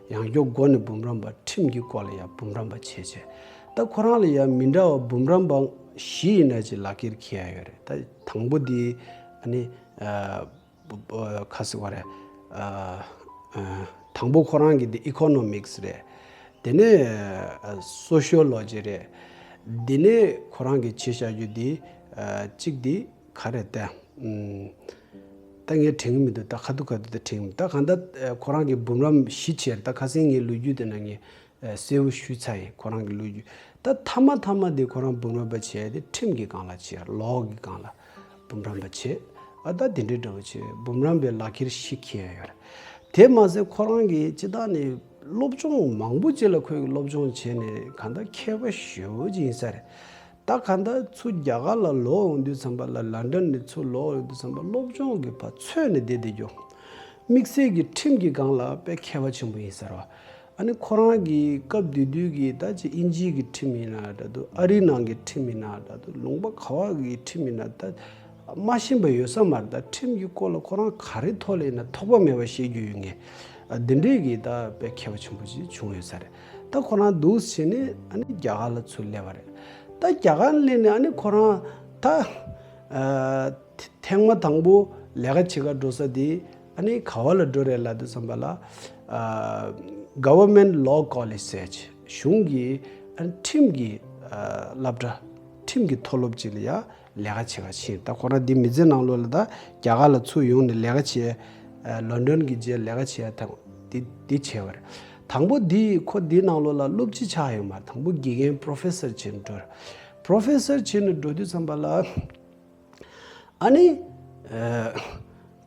ཡང་སྐྱར་སྒོ་ནས་འབུམ་རམས་པ། ཁྲིམས་ཀྱི་སྐོར་ལ་ཡ་འབུམ་རམས་པ་བྱས་བྱས། ད་ཁོ་རང་ལ་ཡ་མི་འདྲ་བ་འབུམ་རམས་པ་བཞི་ཡིན་ན་ཅིག་ལག་ཁྱེར་འཁྱེར་ཡ་ཡོད་རེད། ད་དང་པོ་དེ་ཨ་ནི་ཨ་ཁ་ཟེར་བ་རེད། ཨ་ཨ་དང་པོ་ཁོ་རང་གི་དེ་ཨི་ཀོ་ནོ་མིག་སི་རེད། དེ་ནས་ཨ་སོ་ཤི་ཡོ་ལོ་ཇི་རེད། དེ་ནས་ཁོ་རང་གི་བྱས་བཞག་རྒྱུ་དེ་ཨ་གཅིག་དེ་ག་རེད་ད། ཨམ། ད་ངས་དྲན་གྱི་མི་འདུག་ད་ཁ་ཐུག་ཁ་ཐུག་ད་དྲན་གྱི་མི་འདུག་ད་གང་ལྟར་ཨ་ཁོ་རང་གི་འབུམ་རམས་བཞི་བྱས་རེད། ད་ཁ་སང་ངའི་ལོ་རྒྱུས་དེ་ན་ངས་ཨ་གསལ་བོ་ཞུས་ཚར་ཡིན། ཁོ་རང་གི་ལོ་རྒྱུས། ད་མཐའ་མ་མཐའ་མ་དེ་ཁོ་རང་འབུམ་རམས་པ་བྱས་དེ་ཁྲིམས་ཀྱི་སྒང་ལ་བྱས། ལོ་གི་སྒང་ལ་འབུམ་རམས་པ་བྱས། ཨ་ད་དེ་འདྲའི་འདྲ་བོ་བྱས། འབུམ་རམས་པའི་ལག་ཁྱེར་བཞི་འཁྱེར་ཡོད་རེད། དེ་མ་ཟད་ཁོ་རང་གིས་སྤྱིར་བཏང་ནས་སློབ་སྦྱོང་མང་པོ་ཅིག་ལ་ཁོས་སློབ་སྦྱོང་བྱས་ནས་གང་ལྟར་མཁས་པ་ཞེ་པོ་ཅིག་ཡིན་ས་རེད། ད་གང་ལྟར་ཚུར་རྒྱ་གར་ལ་ལོག་ཡོང་དུས་ཙམ་པ་ལ། ལོན་ཌོན་ནས་ཚུར་ལོག་ཡོང་དུས་ཙམ་པ་སློབ་སྦྱོང་གི་ཕར་འཚོལ་ནས་བསྡད་བསྡད་རྒྱུ། དམིགས་བསལ་གྱི་ཁྲིམས་ཀྱི་སྒང་ལ་དཔེ་མཁས་པ་ཆེན་པོ་ཡིན་ས་རེད་བ། ཨ་ནི་ཁོ་རང་གི་སྐབས་དེ་དུས་ཀྱི་ད་ཅིག་དབྱིན་ཇིའི་གི་ཁྲིམས་ཡིན་ན་འདྲ་འདུག་ཨ་རིའི་ནང་གི་ཁྲིམས་ཡིན་ན་འདྲ་འདུག་ལུང་པ་ག་བ་གི་ཁྲིམས་ཡིན་ན་ད་མ་ཤེས་པ་ཡོད་ས་མ་རེད། ད་ཁྲིམས་ཀྱི་སྐོར་ལ་ཁོ་རང་ག་རེ་ཐོག་ལ་ཡིན་ན་ཐོགས་པ་མེད་པ་བཤད་རྒྱུ་ཡོད་མཁན། ཨ་འདི་འདྲས་ཀྱི་ད་དཔེ་མཁས་པ་ཆེན་པོ་ཅིག་བྱུང་ཡོད་ས་རེད། ད་ཁོ་རང་འདུག་བྱས་ནས་ཨ་ནི་རྒྱ་གར་ལ་ཚུར་སླེབས་པ་རེད། ད་རྒྱ་གར་སླེབས་ནས་ཨ་ནི་ཁོ་རང་ད་ཨ་ཐེངས་མ་དང་པོ་ལས་ཀ་བྱེད་ག་འགྲོ་ས་དེ་ཨ་ནི་ག་བ་ལ་འགྲོ་རེད་ལབ་དུས་ཙམ་པ་ལ། ཨ་Government Law College ཟེར་གྱི་གཞུང་གི་ཨ་ནི་ཁྲིམས་ཀྱི་ཨ་སློབ་གྲྭ། ཁྲིམས་ཀྱི་མཐོ་སློབ་ཅིག་ལ་ཡ་ལས་ཀ་བྱེད་ག་ཕྱིན། ད་ཁོ་རང་འདི་མི་ཚེ་ནང་ལོགས་ལ་ད་རྒྱ་གར་ལ་ཚུར་ཡོང་ནས་ལས་ཀ་བྱས། ཨ་ལོན་ཌོན་གྱི་རྗེས་ལས་ཀ་བྱས་ཡ་དང་འདི་འདི་བྱས་པ་རེད། དང་པོ་འདི་ཁོ་འདི་ནང་ལོགས་ལ་སློབ་སྤྱི་ཆགས་ཡོད་མ་རེད། དང་པོ་དགེ་རྒན་པོ་རོ་ཕེ་སར་བྱས་ནས་འགྲོ་རེད། པོ་རོ་ཕེ་སར་བྱས་ནས་འགྲོ་དུས་ཙམ་པ་ལ། ཨ་ནི། ཨ་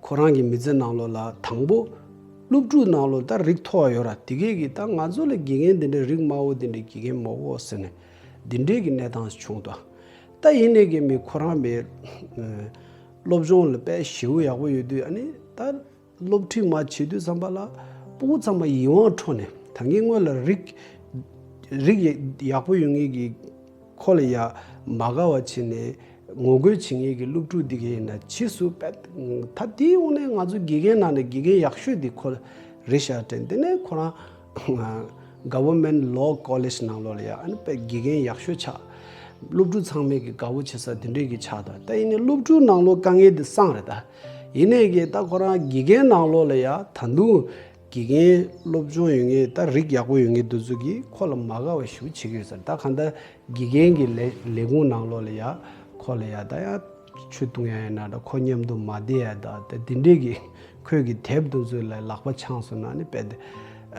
ཁོ་རང་གི་མི་ཚེ་ནང་ལོགས་ལ་དང་པོ་སློབ་ཕྲུག་ནང་ལོགས་ད་རིགས་མཐོ་བ་ཡོད་ར། དེ་གས་ཀྱིས་ད་ང་ཚོ་ལ་དགེ་རྒན་དེ་འདྲའི་རིགས་དམའ་བོ་དེ་འདྲའི་དགེ་རྒན་མང་བོ་ཟེར་ནས་འདི་འདྲའི་གི་གནས་སྟངས་བྱུང་འདུག་ད་ཡིན་ནའི་གི་མི་ཁོ་རང་མི་ཨ་སློབ་སྦྱོང་ལ་དཔེ་ཞེ་པོ་ཡག་པོ་ཡོད་དུས། ཨ་ནི་ད་སློབ་ཁྲིད་མ་བྱེད་དུས་ཙམ་པ་ལ་སྤུ་གུ་ཚང་མ་ཡིད་དབང་འཕྲོག་ནས། ད་ངས་སྔོན་ལ་རིགས་རིགས་ཡག་པོ་ཡོད་མཁན་གྱི་ཁོ་ལ་ཡ་མ་དགའ་བ་བྱས་ནས་ངོ་རྒོལ་བྱེད་མཁན་གྱི་སློབ་ཕྲུག་འདི་གས་ཡིན་ན་ཕྱིས་སུ་དཔེ་ད་དེའི་འོག་ནས་ང་ཚོ་དགེ་རྒན་ནང་ནས་དགེ་རྒན་ཡག་ཤོས་འདི་ཁོ་རེད་ཤག་དྲན། དེ་ནས་ཁོ་རང་Government Law College ནང་ལོགས་ལ་ཡ་ཨ་ནི་དཔེ་དགེ་རྒན་ཡག་ཤོས་ཆགས། སློབ་ཕྲུག་ཚང་མས་ཀྱི་དགའ་བོ་བྱེད་ས་དེ་འདྲས་ཀྱི་ཆགས་འདུག་ད་ཡིན་ནའི་སློབ་ཕྲུག་ནང་ལོགས་དཀའ་ངལ་འདི་སངས་རེད་ད། ཡིན་ནའི་གི་ད་ཁོ་རང་དགེ་རྒན་ནང་ལོགས་ལ་ཡ་ད་དུང་དགེ་རྒན་སློབ་སྦྱོང་ཡོད་མཁན་ད་རིགས་ཡག་པོ་ཡོད་མཁན་དེ་ཚོ་གིས་ཁོ་ལ་མ་དགའ་བ་ཞེ་པོ་བྱེད་ཀྱི་ཡོད་ས་རེད། ད་གང་ལྟར་དགེ་རྒན་གྱི་ལས་ལས་ཁུངས་ནང་ལོགས་ལ་ཡ་ཁོ་ལ་ཡ་ད་ཡ་ཆུ་བཏུང་ཡ་ཡིན་ན་འདྲ། ཁོ་མཉམ་དུ་མ་བསྡད་ཡ་ད་ད་དེ་འདྲས་ཀྱི་ཁོས་ཀྱི་དེབ་དེ་ཚོ་ལ་ལག་པ་འཆང་སོང་ན་ནི་དཔེ་དེ་ཨ་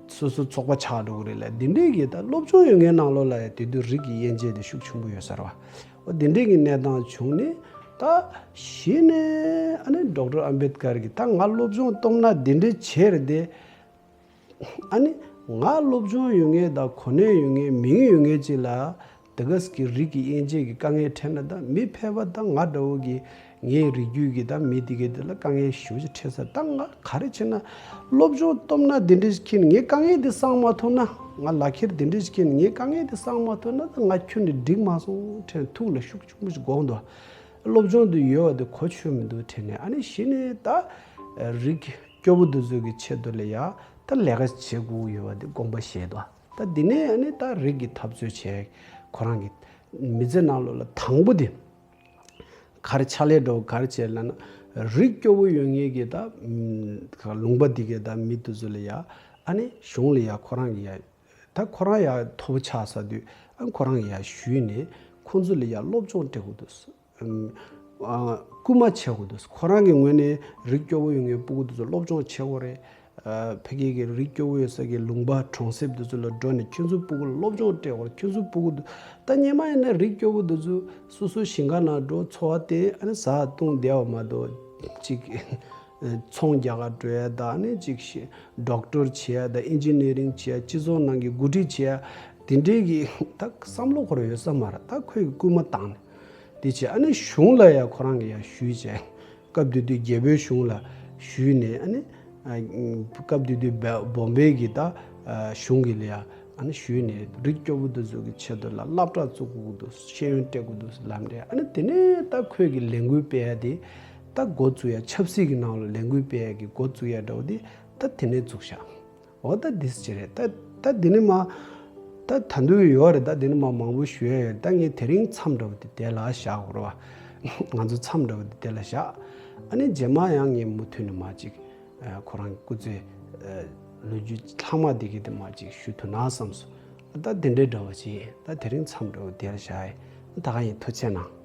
སོ་སོ་ཚོགས་པ་ཆགས་འགྲོ་གི་རེད་ལ། དེ་འདྲས་ཀྱི་ད་སློབ་སྦྱོང་ཡོད་མཁན་ནང་ལོགས་ལ་ཡ་དེ་དུས་རིགས་ཀྱི་དབྱེ་འབྱེད་དེ་ཤུགས་ཆེན་པོ་ཡོད་ས་རེད་བ། འོ་དེ་འདྲས་ཀྱི་གནས་སྟངས་བྱུང་ནས་ད་གཞི་ནས་ཨ་ནི་ཌོག་ཊར་ཨམ་བེད་ཀར་གྱིས་ད་ང་སློབ་སྦྱོང་སྟོབས་ན་དེ་འདྲས་བྱས་རེད་དེ། ཨ་ནི་ང་སློབ་སྦྱོང་ཡོད་མཁན་དང་གོ་གནས་ཡོད་མཁན་མིང་ཡོད་མཁན་ཅིག་ལ་དེ་ག་ཟེ་གི་རིགས་ཀྱི་དབྱེ་འབྱེད་ཀྱི་དཀའ་ངལ་འཕྲད་ན། ད་མི་ཕལ་པ་ད་ང་འདྲ་བོ་གི་ངའི་རིགས་རྒྱུད་ཀྱི་ད་མི་དེ་གའི་དེ་ལ་དཀའ་ངལ་ཞེ་པོ་ཅིག་འཕྲད་ས། ད་ང་ག་རེ་བྱས་ན་སློབ་སྦྱོང་སྟོབས་ན་དེ་འདྲ་ཞིག་ཁྱེར་ནས་ངའི་དཀའ་ངལ་དེ་སངས་མ་ཐུབ་ན། ང་ལག་ཁྱེར་དེ་འདྲ་ཞིག་ཁྱེར་ནས་ངའི་དཀའ་ངལ་དེ་སངས་མ་ཐུབ་ན་ད་ང་ཁྱོན་ནས་འགྲིག་མ་སོང་དྲན། ཐུགས་ལ་ཤུགས་ཆེན་པོ་ཞིག་འགོག་འདུག་སློབ་སྦྱོང་དུ་ཡོད་པ་དེ་གོ་ཆོད་མི་འདུག་དྲན་ནས། ཨ་ནི་གཞི་ནས་ད་རིགས་སྐྱོ་བོ་དེ་ཚོ་གི་ཆེད་དུ་ལ་ཡ་ད་ལས་ཀ་བྱེད་དགོས་ཡོད་པ་དེ་དགོངས་པ་བཞེས་འདུག་ད་འདི་ནས་ཨ་ནི་ད་རིགས་ཀྱི་འཐབ་རྩོད་བྱས། ཁོ་རང་གི་མི་ཚེ་ནང་ལོགས་ལ་དང་པོ་དེ་ག་རེ་ཕྱག་ལས་འགྲོ་ག་རེ་བྱས་ལབ་ན། རིགས་སྐྱོ་བོ་ཡོད་མཁན་གྱི་ད་ལུང་པ་འདི་གའི་ད་མི་དེ་ཚོ་ལ་ཡ་ཨ་ནི་གཞུང་ལ་ཡ་ཁོ་རང་གི་ཡ་ད་ཁོ་རང་ཡ་མཐོ་པོ་ཆགས་ཚར་དུས། ཨ་ཁོ་རང་ཡ་ཞུས་ནས་ཁོང་ཚོ་ལ་ཡ་སློབ་སྦྱོང་སྤྲད་དགོས་འདུག་ཨ་སྐུལ་མ་བྱེད་དགོས་འདུག་ཁོ་རང་གི་ངོས་ནས་རིགས་སྐྱོ་བོ་ཡོད་མཁན་སྤུ་གུ་དེ་ཚོ་སློབ་སྦྱོང་བྱེད་དགོས་རེད། ཨ་ཕ་གི་གི་རིགས་སྐྱོ་བོ་ཡོད་ས་གི་ལུང་པ་གྲོང་གསེབ་དེ་ཚོ་ལ་འགྲོ་ནས་ཁྱོད་ཚོ་སྤུ་གུ་ལ་སློབ་སྦྱོང་སྤྲད་དགོས་རེད། ཁྱོད་ཚོ་སྤུ་གུ་དེ་ད་སྔོན་མ་ཡིན་ན་རིགས་སྐྱོ་བོ་དེ་ཚོ་སོ་སོ་ཞིང་ཁ་ནང་འགྲོ་འཚོ་བ་བརྟེན་ཨ་ནི་ཟ་བཏུང་བསྡད་པ་མ་གཏོགས་ཅིག་ཚོང་རྒྱག་ག་འགྲོ་ཡ་དང་ཨ་ནི་ཅིག་ཤི་ཌོག་ཊར་བྱེད་ཡ་དང་ཨིན་ཇི་ནི་ཡ་རིང་བྱེད་ཡ་སྤྱི་ཚོགས་ནང་གི་འགོ་ཁྲིད་བྱེད་ཡ་དེ་འདྲའི་གི་ད་བསམ་བློ་ཁོ་རང་ཡོད་ས་མ་རེད། ད་ཁོས་སྐུལ་མ་བཏང་ནས་དེ་བྱས་ཨ་ནི་གཞུང་ལ་ཡ་ཁོ་རང་གི་ཡ་ཞུས་བྱས། སྐབས་དེ་དུས་རྒྱལ་པོའི་གཞུང་ལ་ཞུས་ནས་ཨ་ནི་ཨ་སྐབས་དེ་དུས་བ་བོམ་བེ་གི་ད་ཨ་གཞུང་གི་ལ་ཡ་ཨ་ནི་ཞུས་ནས་རིགས་སྐྱོ་པོ་དེ་ཚོ་གི་ཆེད་དུ་ལ་སློབ་གྲྭ་བཙུགས་དགོས་ཀྱི་འདུག་ཤེས་ཡོན་སྤྲད་དགོས་འདུག་ལབ་འདྲ། ཨ་ནི་དེ་ནས་ད་ཁོས་གི་ལས་འགུལ་སྤེལ་ཡ་དེ་ད་འགོ་བཙུགས་ཡ་ཆབ་སྲིད་ཀྱི་ནང་ལ་ལས་འགུལ་སྤེལ་ཡ་གི་འགོ་བཙུགས་ཡ་འདྲ་བོ་དེ་ད་དེ་ནས་བཙུགས་ཤག་འོ་ད་འདི་ཅི་རེད། ད་ད་འདི་ནི་མ་ད་ད་འདུག་ཡོད་རེད། ད་འདི་ནི་མ་མང་པོ་ཞུ་ཡ་ཡོད། ད་ངས་དེ་རིང་མཚམས་འདྲ་བོ་དེ་དེ་ལ་བཞག་དགོས་རེད་བ། ང་ཚོ་མཚམས་འདྲ་བོ་དེ་དེ་ལ་བཞག་ཨ་ནི་རྗེས་མ་ཡང་ངས་མུ་མཐུད་ནས་མ་ཅིག་ཨ་ཁོ་རང་སྐུ་ཚེ་ཨ་ལོ་རྒྱུས་ལྷག་མ་དེ་གི་དེ་མ་ཅིག་ཞུ་ཐུབ་ན་བསམ་སོང་། ད་དེ་འདྲའི་འདྲ་བོ་ཅིག་ཡིན། ད་དེ་རིང་མཚམས་འདྲ་བོ་དེ་ལ་བཞག་ཡིན། ད་ག་ཡིན། ཐུགས་རྗེ་གནང་།